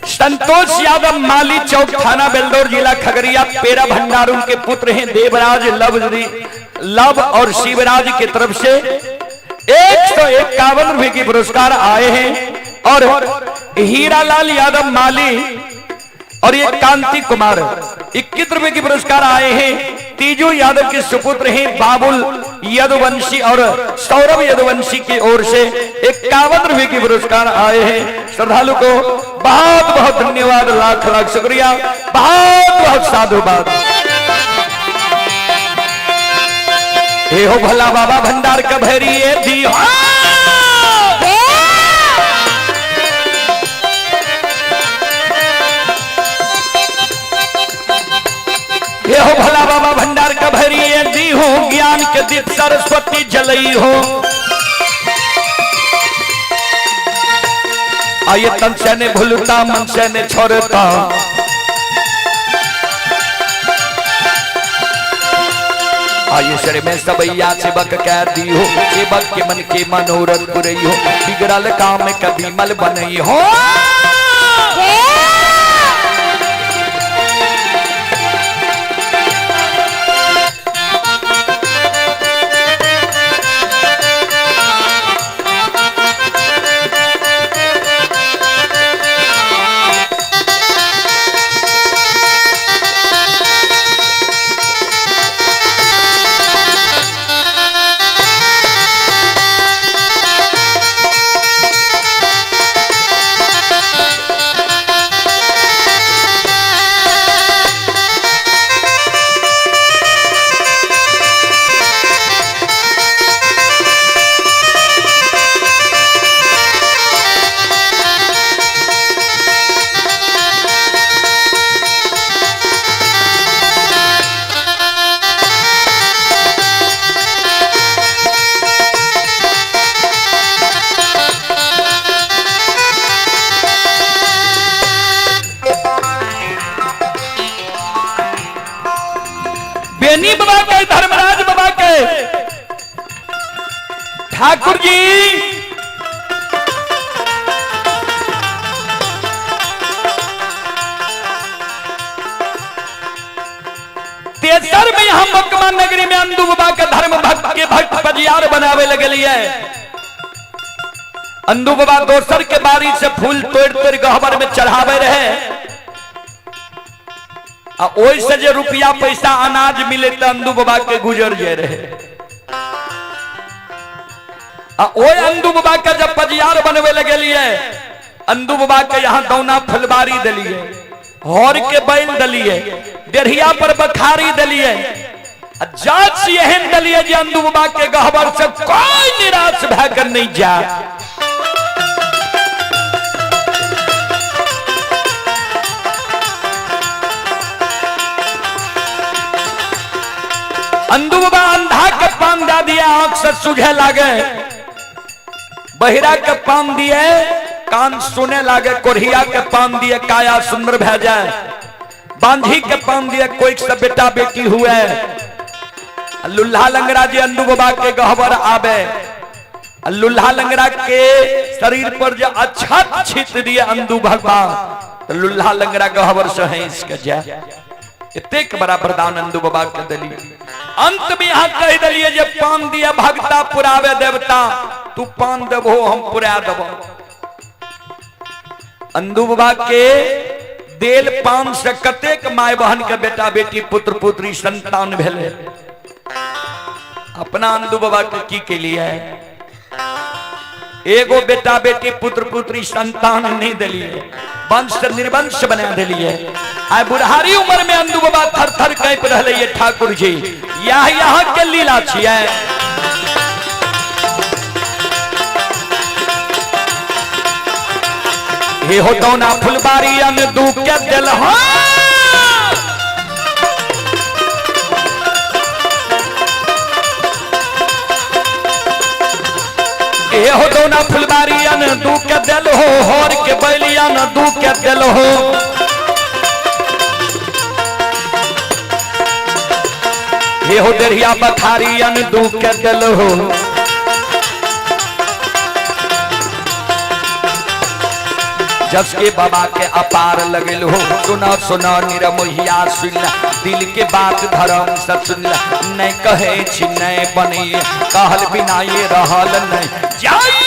संतोष यादव माली चौक, थाना बेलदौर, जिला खगड़िया, पेरा भंडार, उनके पुत्र हैं देवराज लव लव और शिवराज की तरफ से 151 रुपए की पुरस्कार आए हैं। और हीरालाल यादव माली और ये कांति कुमार 21 रुपए की पुरस्कार आए हैं। तीजू यादव के सुपुत्र हैं बाबुल यदुवंशी और सौरभ यदुवंशी की ओर से 51 रुपए की पुरस्कार आए हैं। श्रद्धालु को बहुत बहुत धन्यवाद, लाख लाख शुक्रिया, बहुत बहुत साधुवाद। हे हो भला बाबा भंडार का भैरी दी। ये हो भला बाबा भंडार का भैरी दी हो, ज्ञान के दीप सरस्वती जलई हो। आये तन से ने भूलता मन से ने छोड़ता, आये शरीर में सबैया सेवक कह दी हो, सेवक के मन के मनोरथ पुरई हो, बिगड़ल काम कभी मल बनई हो। बेनी बाबा के, धर्मराज बाबा के, ठाकुर जी पजियार बनावे लगलिए। अंदू बाबा दोसर के बारी से फूल तोड़ तोड़ गहबर में चढ़ावे रहे आ ओहि से जे रुपया पैसा अनाज मिले तो अंदू बाबा के गुजर जाए रहे। आ ओहि अंदू बाबा के जब पजियार बनवे लगलिए, अंदू बाबा के यहाँ दौना फुलबारी दिलिए, हर के बैल दिलिए, डेढ़िया पर बखारी दिलिए, आ जात एहन दिलिए जे अंदू बाबा के गहबर से कोई निराश भए कर नहीं जा। अंदू बाबा अंधा के पान दे दिया, आंख से सूझे लागे, बहिरा के पान दिए कान सुने लागे, कोढ़िया के पान दिए काया सुंदर भै जाए, बांझी के पान दिए कोई से बेटा बेटी हुए, लुल्हा लंगड़ा जे अंदू बाबा के गहबर आवे, लुल्हा लंगड़ा के शरीर पर जो अच्छा छीत दिए अंदू भगवान, तो लुल्हा लंगड़ा गहबर से हंस के जाए। इतेक बड़ा वरदान अंदू बाबा के दिलिए। अंत में यहाँ कह दिलिए जे पान दिया भगता पुरावे देवता, तू पान देबो हम पुरा देबो। अंदू बाबा के देल पान से कतेक my बहन के बेटा बेटी पुत्र पुत्री संतान भेले। अपना अंदू बाबा के की के लिए एगो बेटा बेटी पुत्र पुत्री संतान नहीं दिलिए, वंश से निर्वंश बना दिलिए। आइ बुढ़ारी उम्र में अंदू बाबा थर थर कांपि रहले ये ठाकुर जी, यह यहाँ के लीला छियै। हे हो दौना फुलबारी अंदू के दिल हो, हे हो दौना फुलबारी अंदू के दिल हो, होर के बैलिया अंदू के दिल हो। हे हो दरिया बखारी अंदू के दिल हो, जस के बाबा के अपार लगल हो। सुना सुना निरमोहिया सुन, दिल के बात धर्म सब सुन, नहीं कहे छी नहीं बनी, कहल बिना ये रहल नहीं जाइए।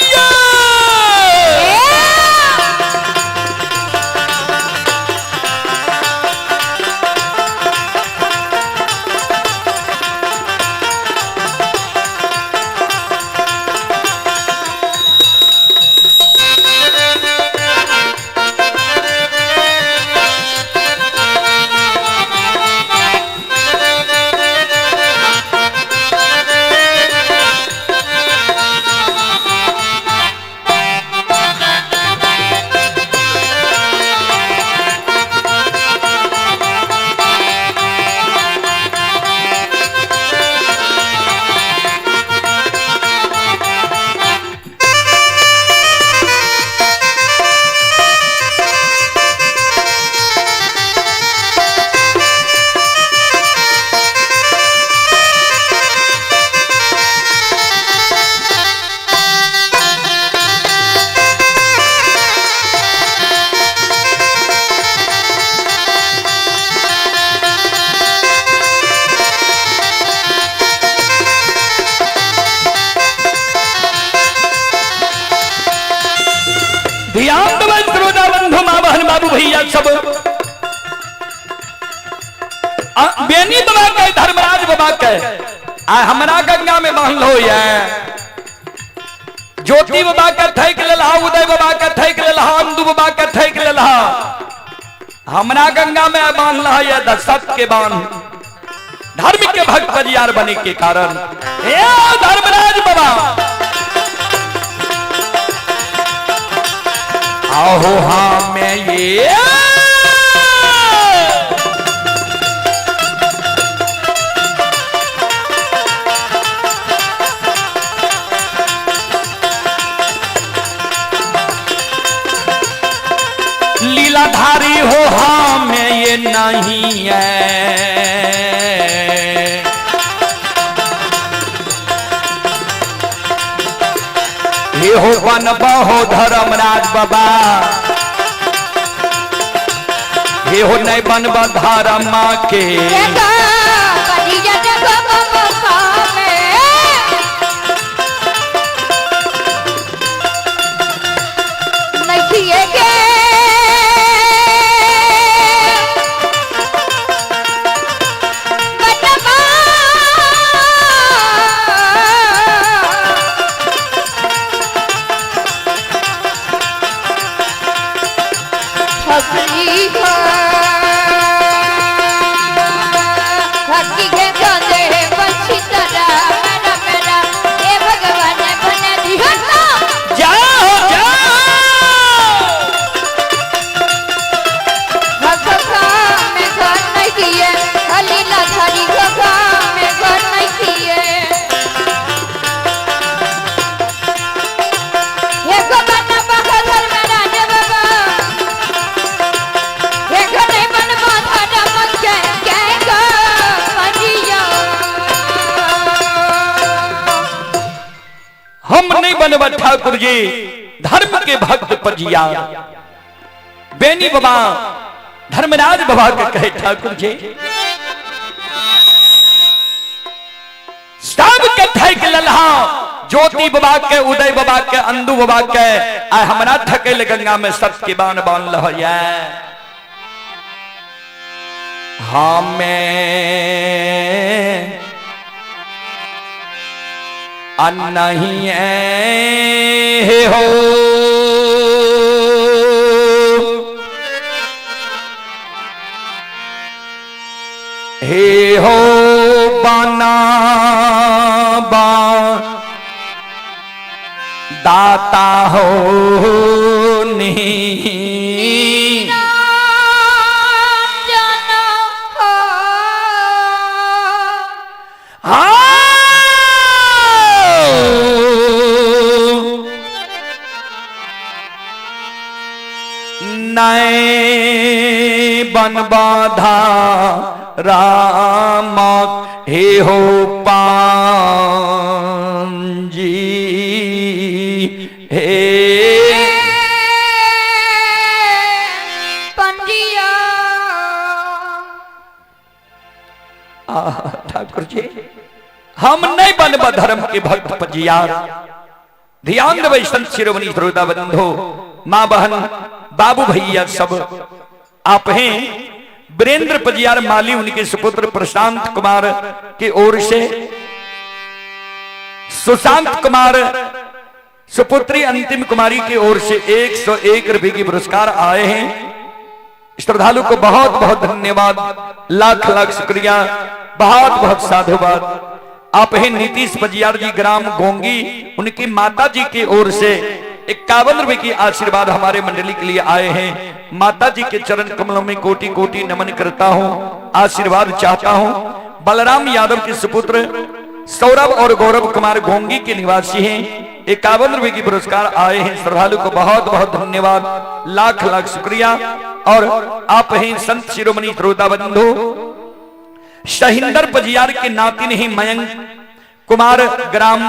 ध्यान देबै श्रोता बंधु माँ बहन बाबू भैया सब। बेनी बाबा के धर्मराज बाबा के आ हमरा गंगा में बांधल हो ये ज्योति बाबा के ठैक लेलहा, उदय बाबा के ठैक लेलहा, अंदू बाबा के ठैक लेलहा, हमरा गंगा में बांधल है ये दशरथ के बांध। धर्म के भक्त बजियार बने के कारण हे धर्मराज बाबा आहो हाँ मैं ये लीलाधारी हो, हाँ मैं ये नहीं है। हे हो वन बहो धर्मराज बाबा, हे हो नहीं बनब धर्म के। हसली हो हकी के कांदे पंछी तरा मेरा मेरा हे भगवान बना दिया ना। जाओ जाओ। खखा में घर नहीं किए हलीला धारी खखा में घर नहीं किए हे गोबना बहादुर मेरा ने बाबा हे घरे बन बाधा रमक के के गो मरिया। हम नहीं बनब ठाकुर जी धर्म के भक्त पजिया। बेनी बाबा धर्मराज बाबा के कहे ठाकुर जी सब के ठक ललहा ज्योति बाबा के उदय बाबा के अंदू बाबा के आ हमरा ठकेल गंगा में सत के बान बान लहया। हमें नहीं है हो हे हो बना बा दाता हो नहीं जाना हो। नए बन बाधा राम हे हो पांजी हे पंजिया। ठाकुर जी हम नहीं बनब धर्म के भक्त पजिया। ध्यान देवे संत शिरोमणि श्रोता बंधो माँ बहन बाबू भैया सब आप हैं। वीरेंद्र पजियार माली उनके सुपुत्र प्रशांत कुमार की ओर से, सुशांत कुमार सुपुत्री अंतिम कुमारी की ओर से 101 रुपए की पुरस्कार आए हैं। श्रद्धालु को बहुत बहुत धन्यवाद, लाख लाख शुक्रिया, बहुत बहुत साधुवाद। आप हैं नीतीश पजियार जी ग्राम गोंगी, उनकी माता जी की ओर से 51 रुपए की आशीर्वाद हमारे मंडली के लिए आए हैं। माता जी के चरण कमलों में कोटि कोटि नमन करता हूं, आशीर्वाद चाहता हूं। बलराम यादव के सुपुत्र सौरभ और गौरव कुमार गोंगी के निवासी हैं, 51 रुपए की पुरस्कार आए हैं। श्रद्धालु को बहुत बहुत धन्यवाद, लाख लाख शुक्रिया। और आप हैं संत शिरोमणि श्रोता बंधु शहिंदर पजियार के नातिन ही मयंक कुमार ग्राम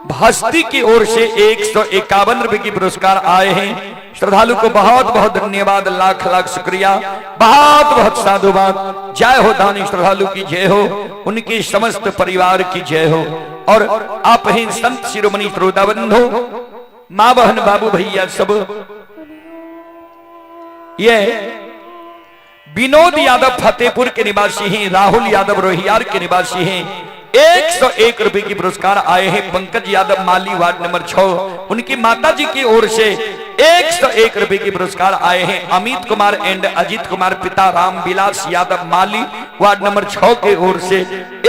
भस्ती की ओर से 151 रुपए की पुरस्कार आए हैं। श्रद्धालु को बहुत बहुत धन्यवाद, लाख लाख शुक्रिया, बहुत बहुत साधुवाद। जय हो दानी श्रद्धालु की जय हो, उनके समस्त परिवार की जय हो। और आप हैं संत शिरोमणि श्रोता बंधु माँ बहन बाबू भैया सब, ये विनोद यादव फतेहपुर के निवासी हैं, राहुल यादव रोहियार के निवासी हैं, 101 रुपए की पुरस्कार आए हैं। पंकज यादव माली वार्ड नंबर 6 उनकी माता जी की ओर से 101 रुपए की पुरस्कार आए हैं। अमित कुमार एंड अजीत कुमार पिता राम विलास यादव माली वार्ड नंबर 6 के ओर से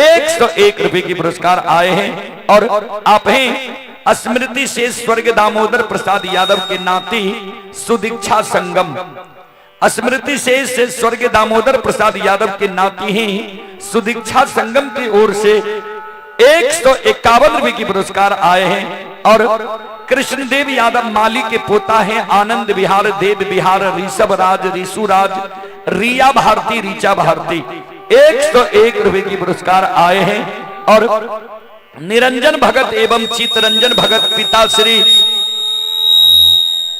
101 रुपए की पुरस्कार आए हैं। और आप हैं स्मृति से स्वर्ग दामोदर प्रसाद यादव के नाती सुदीक्षा संगम, स्मृति से स्वर्ग दामोदर प्रसाद यादव के नाती ही सुदीक्षा संगम की ओर से 151 रुपए की पुरस्कार आए हैं। और कृष्णदेव यादव माली के पोता हैं आनंद विहार, देव विहार, ऋषभ राज, ऋषु राज, रिया भारती, ऋचा भारती, 101 रुपए की पुरस्कार आए हैं। और निरंजन भगत एवं चितरंजन भगत पिता श्री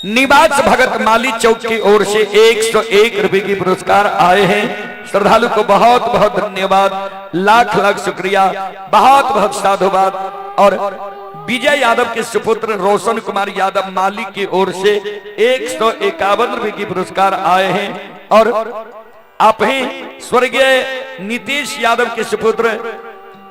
निवास भगत माली चौक की ओर से 101 रुपए की पुरस्कार आए हैं। श्रद्धालु को बहुत बहुत धन्यवाद, लाख लाख शुक्रिया, बहुत बहुत साधुवाद। और विजय यादव के सुपुत्र रोशन कुमार यादव माली की ओर से 151 रुपए की पुरस्कार आए हैं। और आप हैं स्वर्गीय नीतीश यादव के सुपुत्र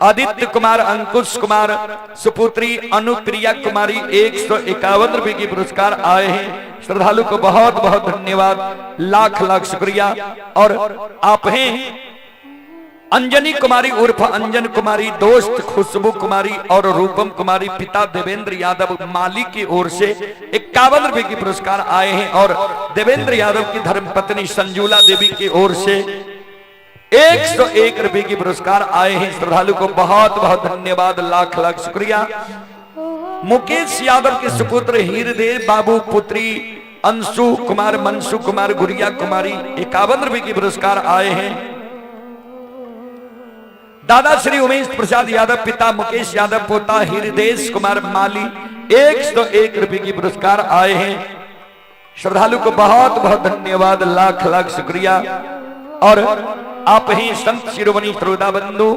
आदित्य कुमार, अंकुश कुमार, सुपुत्री अनुप्रिया कुमारी 151 रुपए की पुरस्कार आए हैं। श्रद्धालु को बहुत बहुत धन्यवाद, लाख लाख शुक्रिया। और आप हैं अंजनी कुमारी उर्फ अंजन कुमारी, दोस्त खुशबू कुमारी और रूपम कुमारी, पिता देवेंद्र यादव माली की ओर से 51 रुपए की पुरस्कार आए हैं। और देवेंद्र यादव की धर्मपत्नी संजूला देवी की ओर से 101 रुपए की पुरस्कार आए हैं। श्रद्धालु को बहुत बहुत धन्यवाद, लाख लाख शुक्रिया। मुकेश यादव के सुपुत्र हीरदेव बाबू, पुत्री अंशु कुमार, मनसु कुमार, गुड़िया कुमारी 51 रुपए की पुरस्कार आए हैं। दादा श्री उमेश प्रसाद यादव, पिता मुकेश यादव, पोता हृदय कुमार माली 101 रुपए की पुरस्कार आए हैं। श्रद्धालु को बहुत बहुत धन्यवाद, लाख लाख शुक्रिया। और आप ही संत शिरोमणि श्रोता बंधु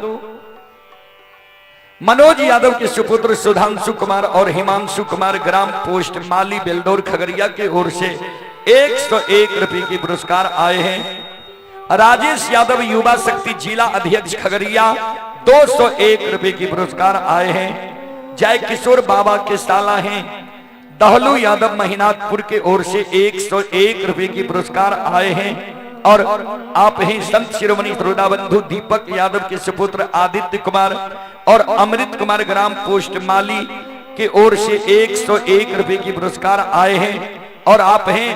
मनोज यादव के सुपुत्र सुधांशु कुमार और हिमांशु कुमार, ग्राम पोस्ट माली बेलदौर खगड़िया के ओर से 101 रुपए के पुरस्कार आए हैं। राजेश यादव युवा शक्ति जिला अध्यक्ष खगड़िया 201 रुपए की पुरस्कार आए हैं। जय किशोर बाबा के साला हैं दहलू यादव महिनाथपुर के ओर से 101 रुपए की पुरस्कार आए हैं। और आप ही संत शिरोमणि श्रोता बंधु दीपक यादव के सुपुत्र आदित्य कुमार और अमृत कुमार, ग्राम पोस्ट माली के ओर से 101 रुपए की पुरस्कार आए हैं। और आप हैं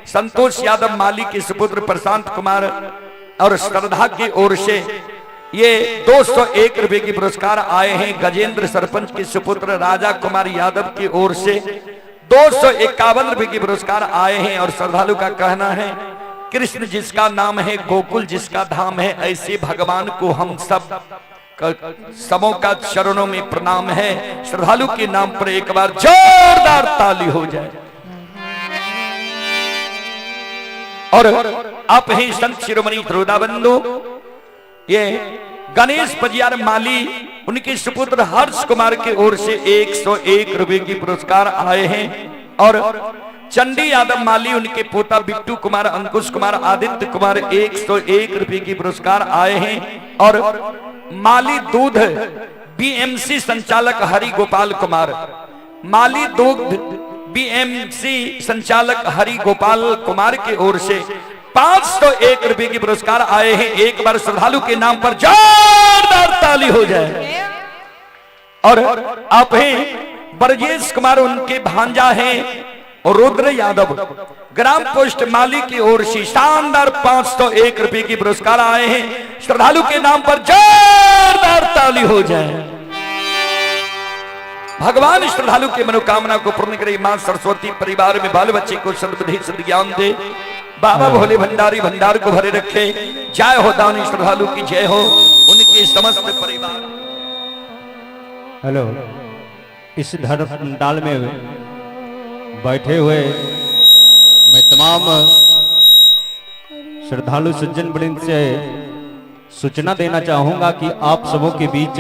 संतोष यादव माली के सुपुत्र प्रशांत कुमार और श्रद्धा की ओर से ये 201 रुपए की पुरस्कार आए हैं। गजेंद्र सरपंच के सुपुत्र राजा कुमार यादव की ओर से 251 रुपए की पुरस्कार आए हैं। और श्रद्धालु का कहना है, कृष्ण जिसका नाम है, गोकुल जिसका धाम है, ऐसे भगवान को हम सब सबों का चरणों में प्रणाम है। श्रद्धालु के नाम पर एक बार जोरदार ताली हो जाए। और आप ही संत शिरोमणि श्रोता बंधु ये गणेश पजियार माली, उनके सुपुत्र हर्ष कुमार की ओर से 101 रुपए की पुरस्कार आए हैं। और चंडी यादव माली, उनके पोता बिट्टू कुमार, अंकुश कुमार, आदित्य कुमार 101 रुपए की पुरस्कार आए हैं। और माली दूध बीएमसी संचालक हरि गोपाल कुमार, माली दूध बीएमसी संचालक हरि गोपाल कुमार की ओर से 501 रुपए की पुरस्कार आए हैं। एक बार श्रद्धालु के नाम पर जोरदार ताली हो जाए। और आप हैं ब्रजेश कुमार, उनके भांजा हैं रुद्र यादव, ग्राम पोस्ट माली की ओर से शानदार 501 रुपए की पुरस्कार आए हैं। श्रद्धालु के नाम पर जोरदार ताली हो जाए। भगवान श्रद्धालु की मनोकामना को पूर्ण करे। मां सरस्वती परिवार में बाल बच्चे को सद्बुद्धि सद्ज्ञान दे। बाबा भोले भंडारी भंडार को भरे रखे। जय हो दानी श्रद्धालु की जय हो, उनके समस्त परिवार। हेलो, इस धर्म पंडाल में बैठे हुए मैं तमाम श्रद्धालु सज्जन वृंद से सूचना देना चाहूंगा कि आप सबों के बीच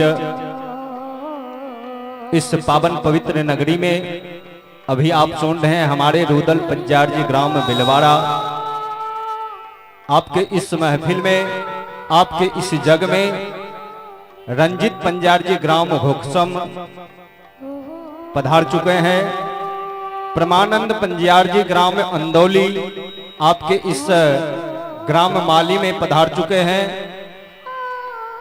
इस पावन पवित्र नगरी में अभी आप सुन रहे हैं हमारे रुदल पंजार जी ग्राम बिलवाड़ा। आपके इस महफिल में, आपके इस जग में रंजित पंजार जी ग्राम घोकसम पधार चुके हैं। परमानंद पंजार जी ग्राम अंदौली आपके इस ग्राम माली में पधार चुके हैं।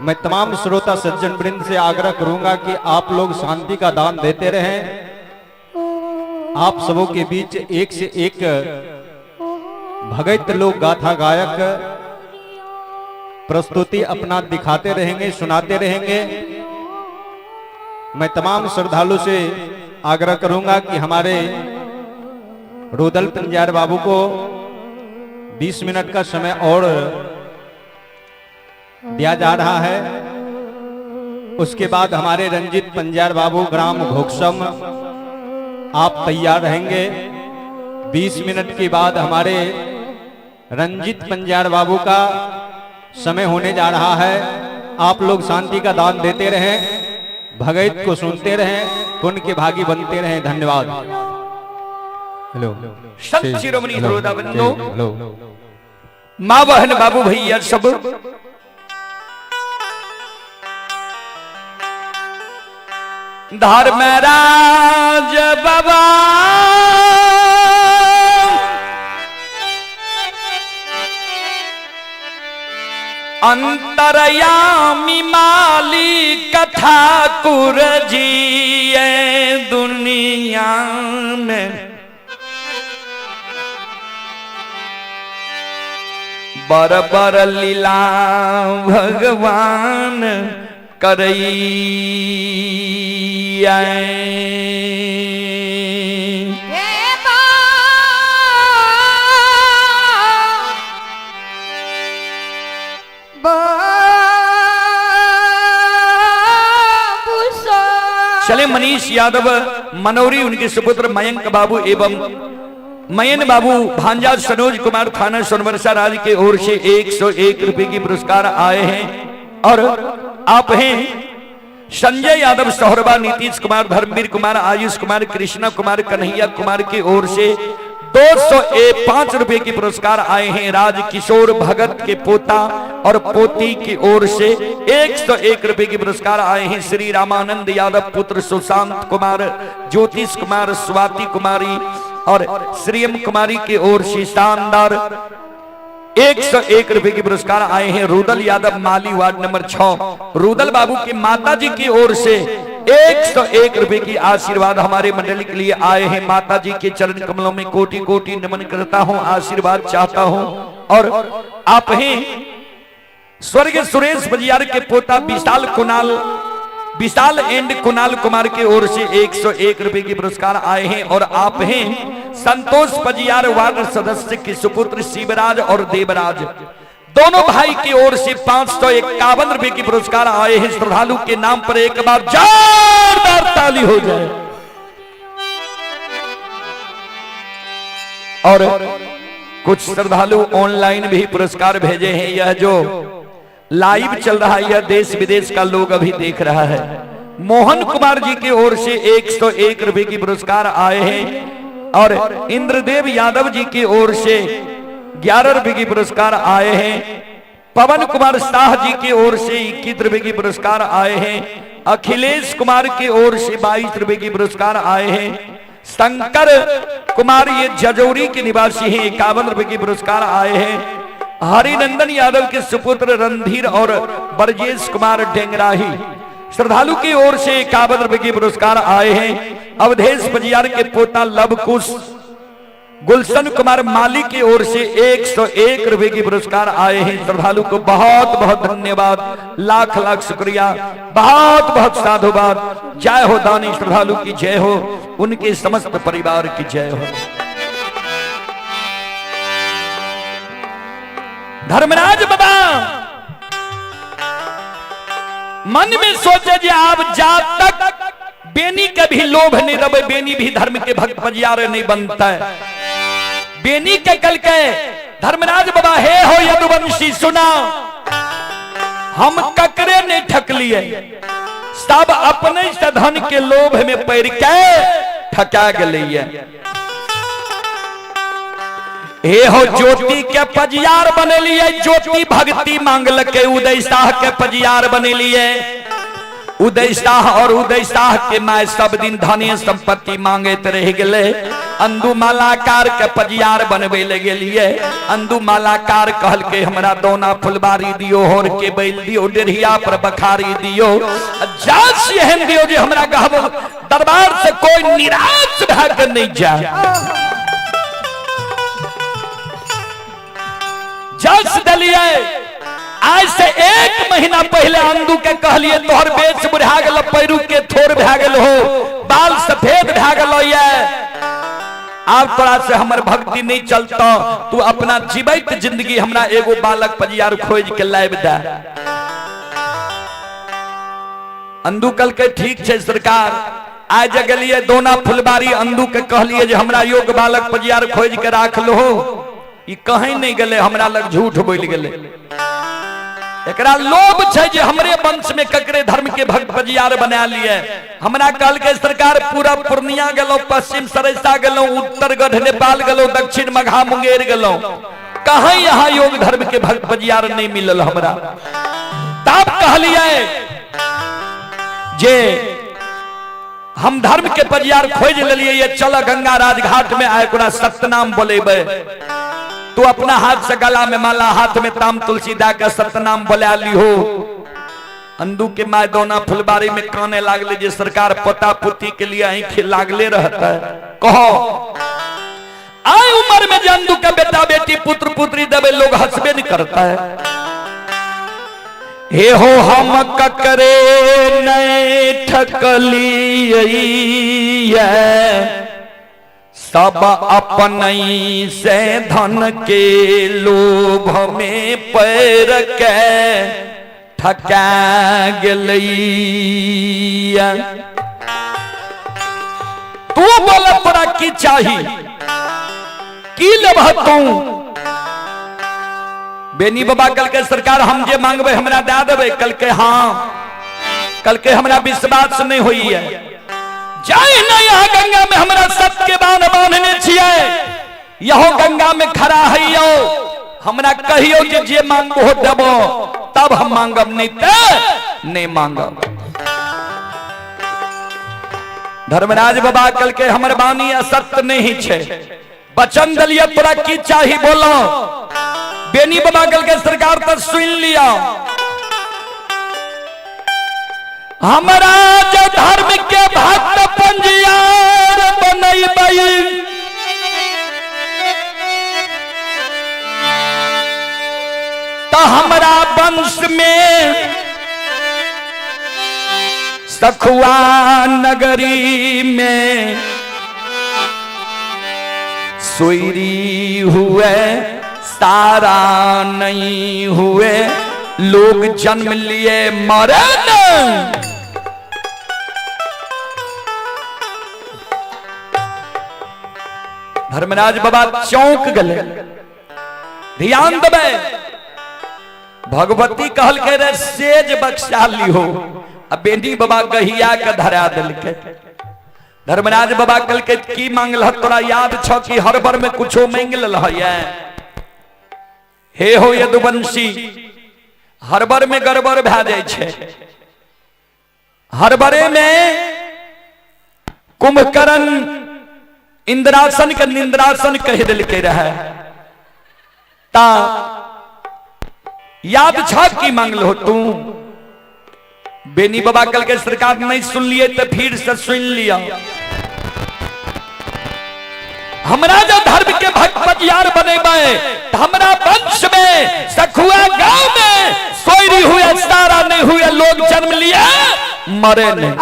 मैं तमाम श्रोता सज्जन वृंद से आग्रह करूंगा कि आप लोग शांति का दान देते रहें। आप सबों के बीच एक से एक भगत लोग गाथा गायक प्रस्तुति अपना दिखाते रहेंगे, सुनाते रहेंगे। मैं तमाम श्रद्धालु से आग्रह करूंगा कि हमारे रुदल पंजार बाबू को 20 मिनट का समय और दिया जा रहा है। उसके बाद हमारे रंजित पंजार बाबू ग्राम घोकसम आप तैयार रहेंगे। 20 मिनट के बाद हमारे रंजित पंजार बाबू का समय होने जा रहा है। आप लोग शांति का दान देते रहें, भगत को सुनते रहें, पुण्य के भागी बनते रहें। धन्यवाद। हेलो संत शिरोमणि श्रोता बंधु, हेलो, माँ बहन बाबू भैया सब, धर्मराज बाबा अंतरयामी माली ठाकुर जी ये दुनिया में बर बर लीला भगवान करैया। हे बा बाबू सा। चले मनीष यादव मनौरी, उनके सुपुत्र मयंक बाबू एवं मयन बाबू भांजा सनोज कुमार थाना सोनबरसा राज के ओर से 101 रुपए की पुरस्कार आए हैं। और आप हैं संजय यादव सोहरबा, नीतीश कुमार, धर्मवीर कुमार, आयुष कुमार, कृष्णा कुमार, कन्हैया कुमार की ओर से 205 रुपए की पुरस्कार आए हैं। राज किशोर भगत के पोता और पोती की ओर से 101 रुपए की पुरस्कार आए हैं। श्री रामानंद यादव पुत्र सुशांत कुमार, ज्योतिष कुमार, स्वाति कुमारी और श्रीयम कुमारी की ओर से शानदार 101 रुपए के पुरस्कार आए हैं। रुदल यादव माली वार्ड नंबर 6 रुदल बाबू की माता जी की ओर से 101 रुपए की आशीर्वाद हमारे मंडली के लिए आए हैं। माता जी के चरण कमलों में कोटि कोटि नमन करता हूं, आशीर्वाद चाहता हूं। और आप हैं स्वर्गीय सुरेश बजियार के पोता विशाल कुणाल, विशाल एंड कुणाल कुमार की ओर से 101 रुपए की पुरस्कार आए हैं। और आप हैं संतोष पजियार वार्ड सदस्य के सुपुत्र शिवराज और देवराज, दोनों भाई की ओर से 551 रुपए की पुरस्कार आए हैं। श्रद्धालु के नाम पर एक बार जोरदार ताली हो जाए। और कुछ श्रद्धालु ऑनलाइन भी पुरस्कार भेजे हैं। यह जो लाइव चल रहा है यह देश विदेश का लोग अभी देख रहा है। मोहन कुमार जी की ओर से 101 रुपए की पुरस्कार आए हैं। और इंद्रदेव यादव जी की ओर से 11 रुपए की पुरस्कार आए हैं। पवन कुमार शाह जी की ओर से 21 रुपए की पुरस्कार आए हैं। अखिलेश कुमार की ओर से 22 रुपए की पुरस्कार आए हैं। शंकर कुमार ये जजौरी के निवासी हैं, 51 रुपए की पुरस्कार आए हैं। हरिनंदन यादव के सुपुत्र रणधीर और ब्रजेश कुमार डेंगराही श्रद्धालु की ओर से 51 रुपए के पुरस्कार आए हैं। अवधेश पजियार के पोता लवकुश गुलशन कुमार माली की ओर से 101 रुपए की पुरस्कार आए हैं। श्रद्धालु को बहुत बहुत धन्यवाद, लाख लाख शुक्रिया, बहुत बहुत साधुवाद। जय हो दानी श्रद्धालु की जय हो, उनके समस्त परिवार की जय हो। धर्मराज बाबा मन में सोचे जे आप जा तक बेनी के भी लोभ नहीं रहे, बेनी भी धर्म के भक्त पजियार नहीं बनता है। बेनी के कल के धर्मराज बाबा हे हो यदुवंशी सुना, हम ककरे नहीं ठक लिए, सब अपने से धन के लोभ में पड़ के ठका गए। हे हो ज्योति के पजियार बनेलिए, ज्योति भक्ति मांगल के उदय शाह के पजियार बनेलिए। उदय शाह और उदय शाह के my सब दिन धने संपत्ति मांगते रह गए। अंदू मालाकार के पजियार बनबे ले गेलिए। अंदू मालाकार कहल के हमरा दोना फुलबारी दियो, होर के बैल दियो, डेढ़िया पर बखारी दियो, जास एहन दियो जे हमरा कहबो दरबार से कोई निराश भए के नहीं जाए। जस दलिए आज से 1 महीना पहले अंदू के कहलिए तोहर बेच बुढ़ा गेल, पैरू के थोर भए गेल हो, बाल सफेद भए गेल ये, आब तोरा से हमर भक्ति नहीं चलता, तू अपना जीवित जिंदगी हमरा एगो बालक पजियार खोज के लाइब दे। अंदू कल के ठीक छै सरकार, आज गेलिए दोना फुलबारी अंदू के कहलिए जे हमरा योग बालक पजियार खोज के राख लो, ई कहीं नहीं गेले, हमरा लग झूठ बोल गेले। एकरा लोभ छै जे हमरे वंश में ककरे धर्म के भक्त पजियार बना लिए। हमरा कहल के सरकार पूरा पूर्णिया गेलो, पश्चिम सरैसा गेलो, उत्तरगढ़ नेपाल गेलो, दक्षिण मघा मुंगेर गेलो, कहीं यहाँ योग धर्म के भक्त पजियार नहीं मिलल हमरा। तब कहलिए जे हम धर्म के परियार खोज लेलिए ये चल गंगा राजघाट में आए कोना सत्यनाम बोलेबे। तू अपना हाथ से गला में माला, हाथ में ताम तुलसी दा के सत्यनाम बोला लिहो। अंदू के my दोना फुलबारी में काने लागले जे सरकार पोता पोती के लिए आँख लागले रहता है। कहो आए उम्र में जे अंदू के बेटा बेटी पुत्र पुत्री देवे लोग हंसबे नहीं करता है। हे हो हम ककरे नहीं ठकली सब अपन से धन के लोभ में पैर के ठका गेलैया। तू बोल तोरा की चाही, की लेबह तू? बेनी बाबा कल के सरकार हम जे मांगबे हमरा दे देबे। कल के हाँ, कल के हमरा विश्वास नहीं होई है। जाय ना यहाँ गंगा में हमरा सबके बांध बांधने छियै, यहो गंगा में खड़ा है यो, हमरा कहियो जे जे मांगबो हो देबो तब हम मांगब, नहीं ते नहीं मांगब। धर्मराज बाबा कल के हमर बानी असत्य नहीं छे, वचन दलिए तोरा की चाही बोलो। बेनी बाबा कल के सरकार तो सुन लिया, हमरा जो धर्म के भक्त पंजियार बनैबै तो हमरा वंश में सखुआ नगरी में सोयरी हुए सारा नहीं हुए लोग जन्म लिए मरे नहीं। धर्मराज बाबा चौंक गले। ध्यान देबै, भगवती कहल के रे सेज बख्शा लिहो, आ बेनी बाबा गहिया के धरा दिलके। धर्मराज बाबा कहल के की मांगल तोरा याद छ कि हर बार में कुछो मांग लेल है? हे हो यदुवंशी, हर बार में गड़बड़ भए जाइ छै। हर बारे में कुंभकर्ण इंद्रासन के निंद्रासन कह दिलके रहे, ता याद छ की मांगल हो तू? बेनी बाबा कल के सरकार नहीं सुन लिए तो फिर से सुन लिया। हमरा जो धर्म के भक्त पजियार बनेबै तो हमरा वंश में सखुआ गांव में सोयरी हुए सारा नहीं हुए लोग जन्म लिए मरे नहीं।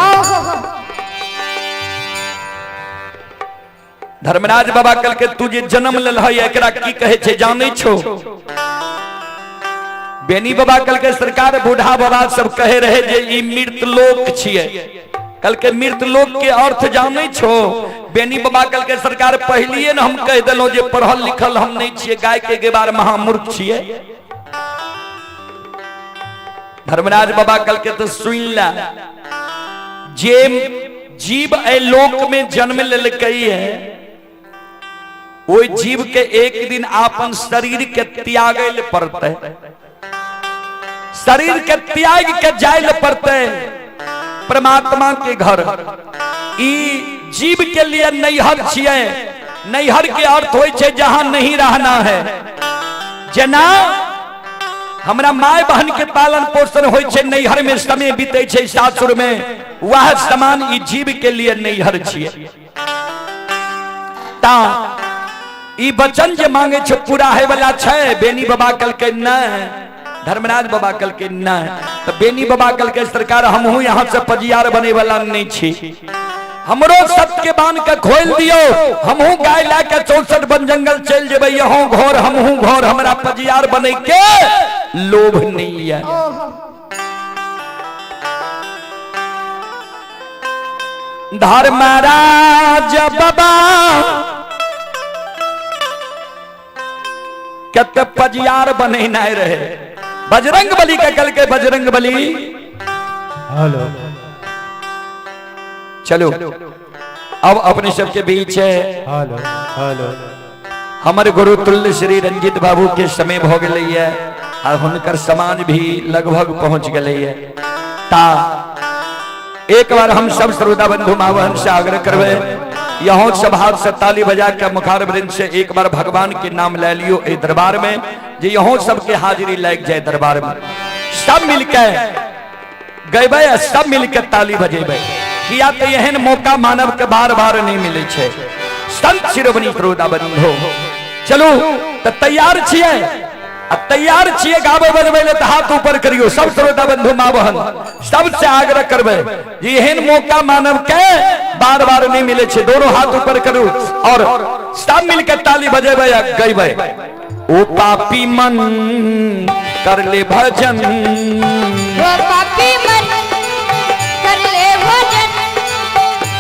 धर्मराज बाबा कल के तू जे जन्म लेल है एकरा की कहे छे जानै छो? बेनी बाबा कल के सरकार बूढ़ा बाबा सब कहे रहे जे ई मृत लोक छिए। कल के मृत लोक के अर्थ जानै छो? बेनी बाबा कल के सरकार पहलिए न हम कह देलहुं जे पढ़ल लिखल हम नहीं छिए, गाय के गेबार महामूर्ख छिए। धर्मराज बाबा कल के तो सुन ला, जे जीव ए लोक में जन्म लेलकै है ओहि जीव के एक दिन अपन शरीर के त्यागे ले पड़तै, शरीर के त्याग के जाय ले पड़तै परमात्मा के घर। ई जीव के लिए नैहर छियै। नैहर के अर्थ होइ छै जहां नहीं रहना है। जेना हमरा my बहन के पालन पोषण होइ छै नैहर में, समय बीतै छै सासुर में, वह समान ई जीव के लिए नैहर छियै। ता ई वचन जे मांगे छै पूरा है वाला छै? बेनी बाबा कल के नहीं, धर्मराज बाबा कल के नहीं। तो बेनी बाबा कल के सरकार हमहू यहाँ से पजियार बने वाला नहीं छी, हमरो सत्य के बांध के खोल दियो, हमहू गाय ला के 64 वन जंगल चल जेबै, यहों घर हमहू घर, हमरा पजियार बने के लोभ नहीं है। धर्मराज बाबा कत पजियार बने नहीं रहे। बजरंग बली के कल के बजरंग बली। हेलो चलो अब अपने सबके बीच है हेलो हेलो हमर गुरु तुल्य श्री रंजित बाबू के समय भ गेलै है और हुनकर समाज भी लगभग पहुंच गेलै है। ता एक बार हम सब श्रोता बंधु माँ से आग्रह करवे, यहाँ सब हाथ से ताली बजा के मुखार वृंद से एक बार भगवान के नाम ले लियो ए दरबार में, जे यहाँ सबके हाजिरी लाग जाए दरबार में। सब मिलके गएबै आ सब मिलके ताली बजेबै, किया तो एहन मौका मानव के बार बार नहीं मिले छे। संत शिरोमणि श्रोता बंधु चलू तो तैयार छियै, आ तैयार छियै गाबै बजबै ले तऽ हाथ ऊपर करियो। सब श्रोता बंधु माँ बहन सबसे आग्रह करबै जे एहन मौका मानव के बार बार नहीं मिले छे। दोनों हाथ ऊपर करू और सब मिलके ताली बजेबै आ गैबै। ओ पापी मन कर ले भजन, ओ पापी मन कर ले भजन,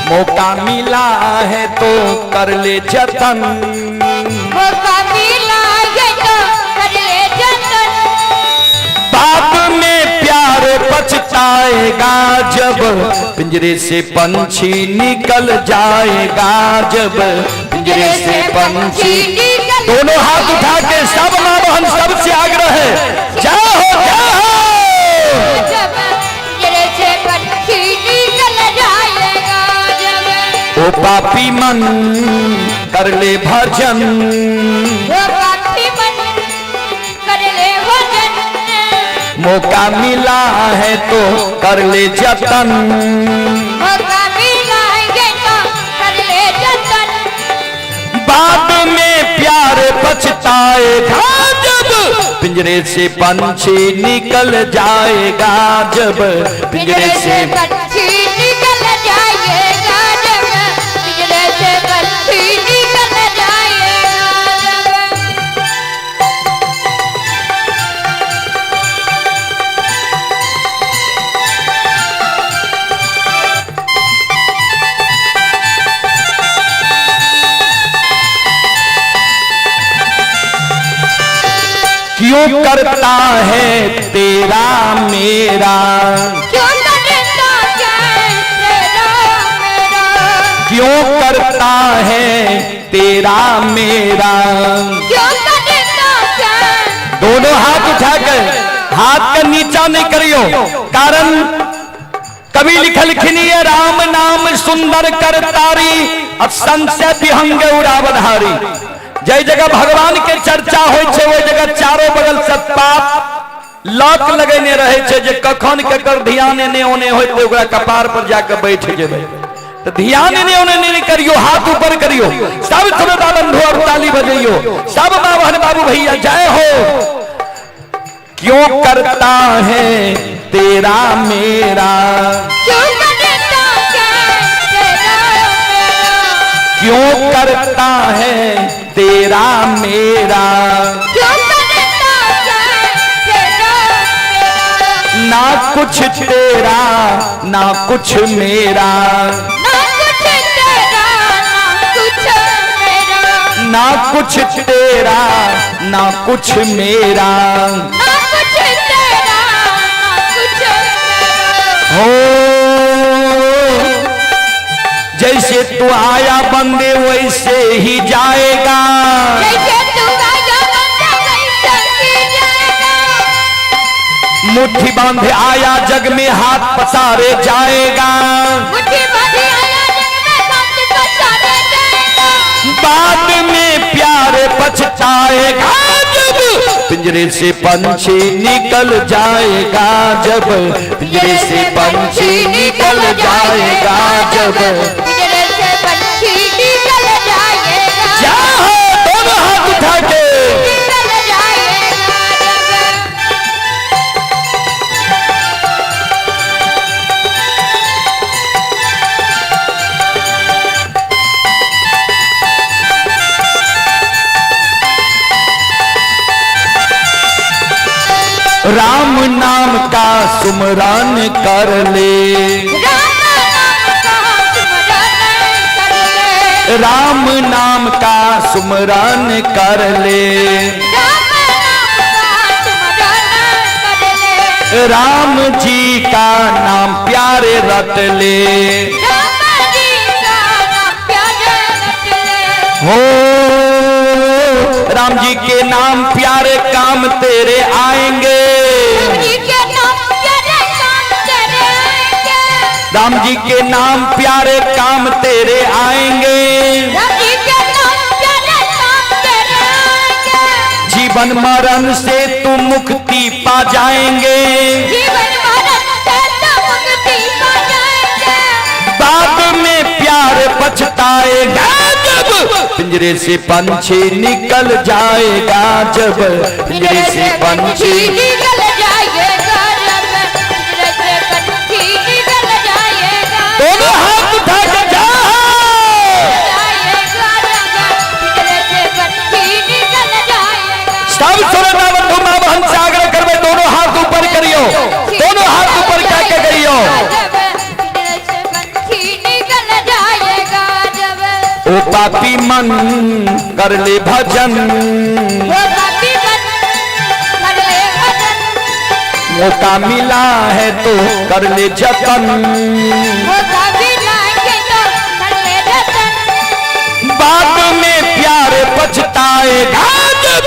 मौका मिला है तो कर ले जतन, मौका मिला है तो कर ले जतन, बाद में प्यार पछताएगा जब पिंजरे से पंछी निकल जाएगा, जब पिंजरे से पंछी। दोनों हाथ उठा के सब माँ बहन सबसे आग्रह है, जय हो जय हो। जब पिंजरे से पंछी निकल जाएगा, जब ओ पापी मन कर ले भजन, ओ पापी मन कर ले भजन, मौका मिला है तो कर ले जतन, मौका मिला है तो कर ले जतन, बाद में प्यार पछताएगा जब पिंजरे से पंछी निकल जाएगा, जब पिंजरे से पंछी निकल जाएगा, जब पिंजरे से पंछी निकल जाएगा, जब। क्यों करता है तेरा मेरा, क्यों करता है तेरा मेरा, क्यों करता है तेरा मेरा। क्यों करता है। दोनों हाथ उठाकर हाथ का नीचा नहीं करियो, कारण कवि लिखल खिनिए राम नाम सुंदर कर तारी, अब संशय विहंग उड़ावधारी। जय जगह भगवान के चर्चा होय छे ओहि जगह चारों बगल से पाप लत लगेने रहे छे, जे कखन केकर ध्यान एने ओने होय ओकरा कपार पर जाके बैठ जेबै। तो ध्यान एने ओने नहीं करियो, हाथ ऊपर करियो, सब श्रोता बंधु और ताली बजैयो, सब माँ बहन बाबू भैया जय हो। क्यों करता है तेरा मेरा, क्यों करता है तेरा मेरा, क्यों करता है तेरा मेरा, क्यों करता है तेरा मेरा, ना कुछ तेरा ना कुछ मेरा, ना कुछ तेरा ना कुछ मेरा, ना कुछ तेरा ना कुछ मेरा, ना कुछ तेरा ना कुछ मेरा। हो जैसे तू आया बंदे वैसे ही जाएगा, जैसे तू आया बंदे वैसे ही जाएगा, मुट्ठी बांधे आया जग में हाथ पसारे जाएगा, मुट्ठी बांधे आया जग में हाथ पसारे जाएगा, बाद में प्यार पछताएगा जब पिंजरे से पंछी निकल जाएगा, जब पिंजरे से पंछी निकल जाएगा, जब पिंजरे से पंछी निकल जाएगा, जाओ दोनों हाथ उठा के निकल जाएगा, जब। राम नाम का सुमरन कर ले, राम नाम का सुमरन कर ले, राम नाम का सुमरन कर ले, राम नाम का सुमरन कर ले, राम जी का नाम प्यारे रट ले, राम जी का नाम प्यारे रट ले, हो राम जी के नाम प्यारे काम तेरे आएंगे, राम जी के नाम प्यारे काम तेरे आएंगे, राम जी के नाम प्यारे काम तेरे आएंगे। राम जी के नाम प्यारे काम तेरे आएंगे। जीवन मरण से तू मुक्ति पा जाएंगे। जीवन मरण से तो मुक्ति पा जाएंगे। बाद में प्यार पछताएगा जब पिंजरे से पंछी निकल जाएगा। जब पिंजरे से पंछी निकल जाएगा। जब पिंजरे से पंछी निकल जाएगा। दोनों हाथ उठा के जाओ। जाएगा जब पिंजरे से पंछी निकल जाएगा। सब श्रोता बंधु मां बहन से आग्रह करवे, दोनों हाथ ऊपर करियो, दोनों हाथ ऊपर क्या के करियो। जब पिंजरे से पंछी निकल जाएगा। जब ओ पापी मन कर ले भजन, वो पापी मन कर ले भजन। मौका मिला है तो कर ले जतन। मौका मिला के तो कर ले जतन। बाद में प्यार पछताएगा जब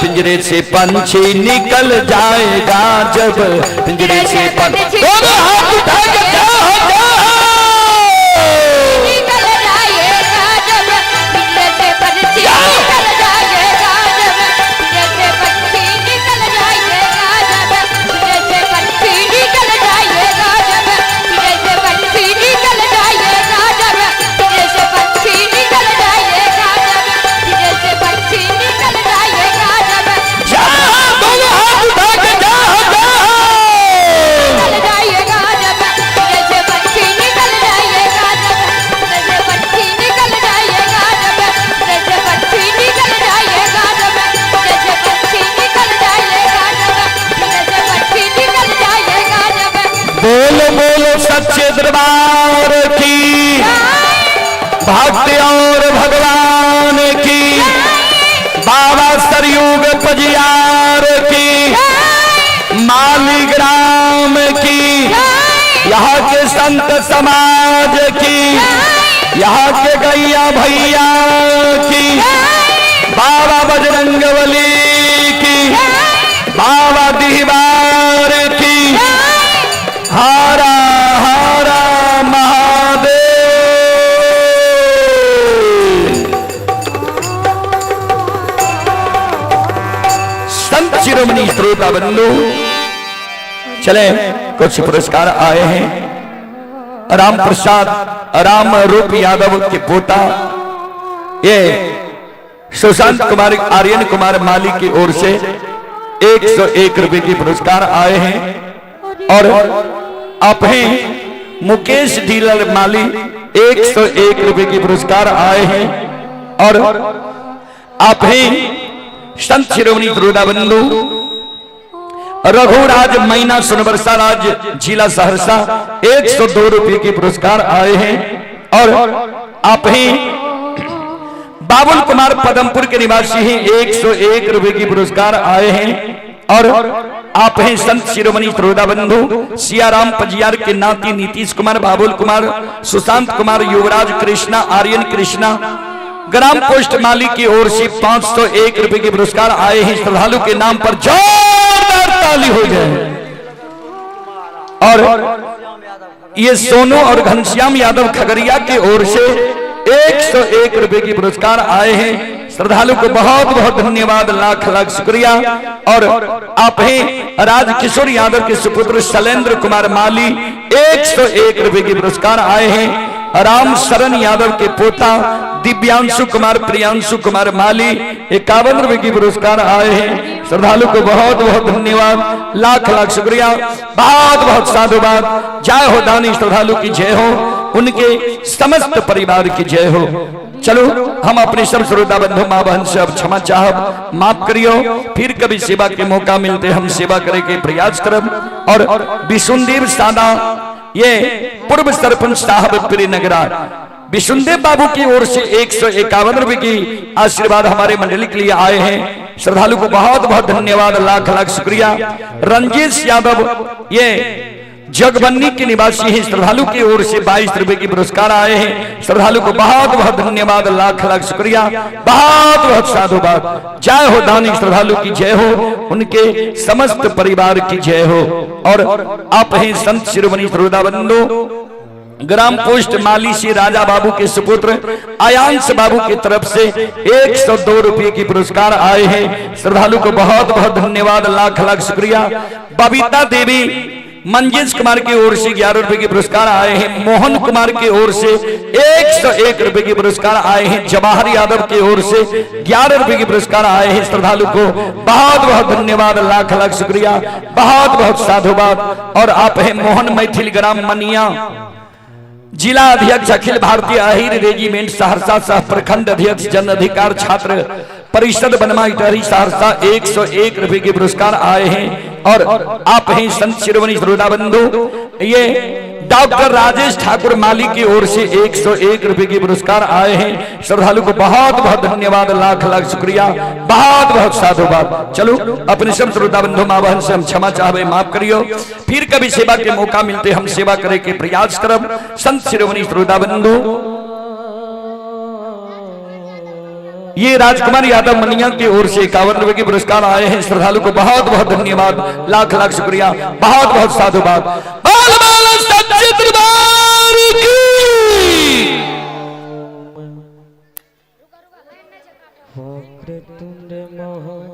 पिंजरे से पंछी निकल जाएगा। जब पिंजरे से पंछी, दोनों हाथ उठा के जाओ जाओ। निकल जाएगा जब पिंजरे से पंछी निकल जाएगा। जब पिंजरे से पंछी निकल जाएगा। जब पिंजरे से पंछी निकल जाएगा। जब पिंजरे से पंछी निकल जाएगा। जब पिंजरे से पंछी निकल जाएगा। जब पिंजरे से पंछी निकल जाएगा। जब जाओ, दोनों हाथ उठा के जाओ जाओ। निकल जाएगा। जब पिंजरे से पंछी निकल जाएगा। जब पिंजरे से पंछी निकल जाएगा। जब पिंजरे से पंछी निकल जाएगा। जब पिंजरे से पंछी निकल जाएगा। जब पिंजरे से पंछी निकल जाएगा। जब बोलो बोलो सच्चे दरबार की, भक्ति और भगवान की, बाबा सरयुग पजियार की, मालीग्राम की, यहाँ के संत समाज की, यहाँ के गैया भैया की, बाबा बजरंगबली की, बाबा दीवार की, हारा हारा महादेव। संत शिरोमणि श्रोता बंधु, चले कुछ पुरस्कार आए हैं। राम प्रसाद राम रूप यादव के पोता ये सुशांत कुमार आर्यन कुमार माली की ओर से 101 रुपए के पुरस्कार आए हैं। और आप हैं मुकेश डीलर माली 101 रुपए के पुरस्कार आए हैं। और आप हैं संत शिरोमणि श्रोता बंधु रघुराज मैना सोनबरसा राज जिला सहरसा 102 रुपए के पुरस्कार आए हैं। और आप हैं बाबुल कुमार पदमपुर के निवासी हैं, 101 रुपए के पुरस्कार आए हैं। और आप हैं संत शिरोमणि श्रोता बंधु सियाराम पजियार के नाती नीतीश कुमार, बाबुल कुमार, सुशांत कुमार, युवराज कृष्णा, आर्यन कृष्णा, ग्राम पोस्ट माली की ओर से 501 रुपए के पुरस्कार आए हैं। श्रद्धालु के नाम पर जोरदार ताली हो जाए। और ये सोनू और घनश्याम यादव खगड़िया की ओर से 101 रुपए के पुरस्कार आए हैं। श्रद्धालु को बहुत बहुत धन्यवाद, लाख लाख शुक्रिया। और आप हैं राजकिशोर यादव के सुपुत्र शैलेंद्र कुमार माली 101 रुपए के पुरस्कार आए हैं। राम शरण यादव के पोता दिव्यांशु कुमार, प्रियांशु कुमार माली 51 रुपए के पुरस्कार आए हैं। श्रद्धालु को बहुत बहुत धन्यवाद, लाख लाख शुक्रिया, बहुत बहुत साधुवाद। जय हो दानी श्रद्धालु की जय हो, उनके समस्त परिवार की जय हो। चलो हम अपने सब श्रोता बंधु माँ बहन से अब क्षमा चाहब, माफ करियो। फिर कभी सेवा के मौका मिलते हम सेवा करे के प्रयास करब। और विशुनदेव सादा ये पूर्व सरपंच साहब प्रियनगरा विशुनदेव बाबू की ओर से 151 रुपए की आशीर्वाद हमारे मंडली के लिए आए हैं। श्रद्धालु को बहुत बहुत धन्यवाद, लाख लाख शुक्रिया। रंजीत यादव ये जगबन्नी के निवासी हैं, श्रद्धालु की ओर से 22 रुपए की पुरस्कार आए हैं। श्रद्धालु को बहुत बहुत धन्यवाद, लाख लाख शुक्रिया, बहुत बहुत साधुवाद। जय हो दानी श्रद्धालु की जय हो, उनके समस्त परिवार की जय हो। और आप हैं संत शिरोमणि श्रोता बंधु ग्राम पोस्ट माली से राजा बाबू के सुपुत्र आयांश बाबू की तरफ से 102 रुपए की पुरस्कार आए हैं। श्रद्धालु को बहुत बहुत धन्यवाद, लाख लाख शुक्रिया। बबीता देवी मंजेश कुमार की ओर से 11 रुपए के पुरस्कार आए हैं। मोहन कुमार की ओर से 101 रुपए के पुरस्कार आए हैं। जवाहर यादव की ओर से 11 रुपए के पुरस्कार आए हैं। श्रद्धालु को बहुत बहुत धन्यवाद, लाख लाख शुक्रिया, बहुत बहुत साधुवाद। और आप हैं मोहन मैथिल ग्राम मनिया, जिला अध्यक्ष अखिल भारतीय अहिर रेजिमेंट सहरसा सह प्रखंड अध्यक्ष जन अधिकार छात्र परिषद बनमा इटहरी सहरसा 101 रुपए के पुरस्कार आए हैं। और आप हैं संत शिरोमणि श्रोता बंधु, ये डॉक्टर राजेश ठाकुर माली की ओर से 101 रुपए के पुरस्कार आए हैं। श्रद्धालु को बहुत बहुत धन्यवाद, लाख लाख शुक्रिया, बहुत बहुत साधुवाद। चलो अपने सब श्रोता बंधु माँ बहन से हम क्षमा चाहवे, माफ करियो। फिर कभी सेवा के मौका मिलते हम सेवा करे के प्रयास करब। संत शिरोमणि श्रोता बंधु, ये राजकुमार यादव मनिया की ओर से 51 रुपए के पुरस्कार आए हैं। श्रद्धालु को बहुत बहुत धन्यवाद, लाख लाख शुक्रिया, बहुत बहुत साधुवाद। बाल बाल सच्चे दरबार की।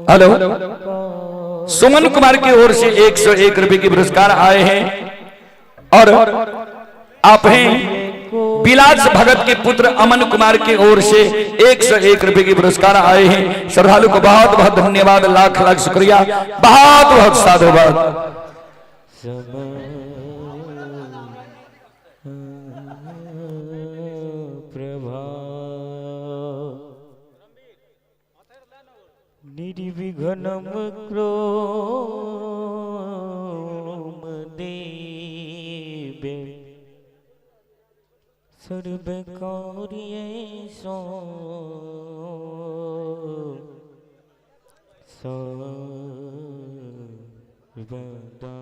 हेलो, सुमन कुमार की ओर से 101 रुपए के पुरस्कार आए हैं। और आप हैं बिलास भगत के पुत्र अमन कुमार की ओर से 101 रुपए के पुरस्कार आए हैं। श्रद्धालु को बहुत बहुत धन्यवाद, लाख लाख शुक्रिया, बहुत बहुत साधुवाद। निर्विघ्नं क्रोम देवे सर्वकार्येषु सर्वदा।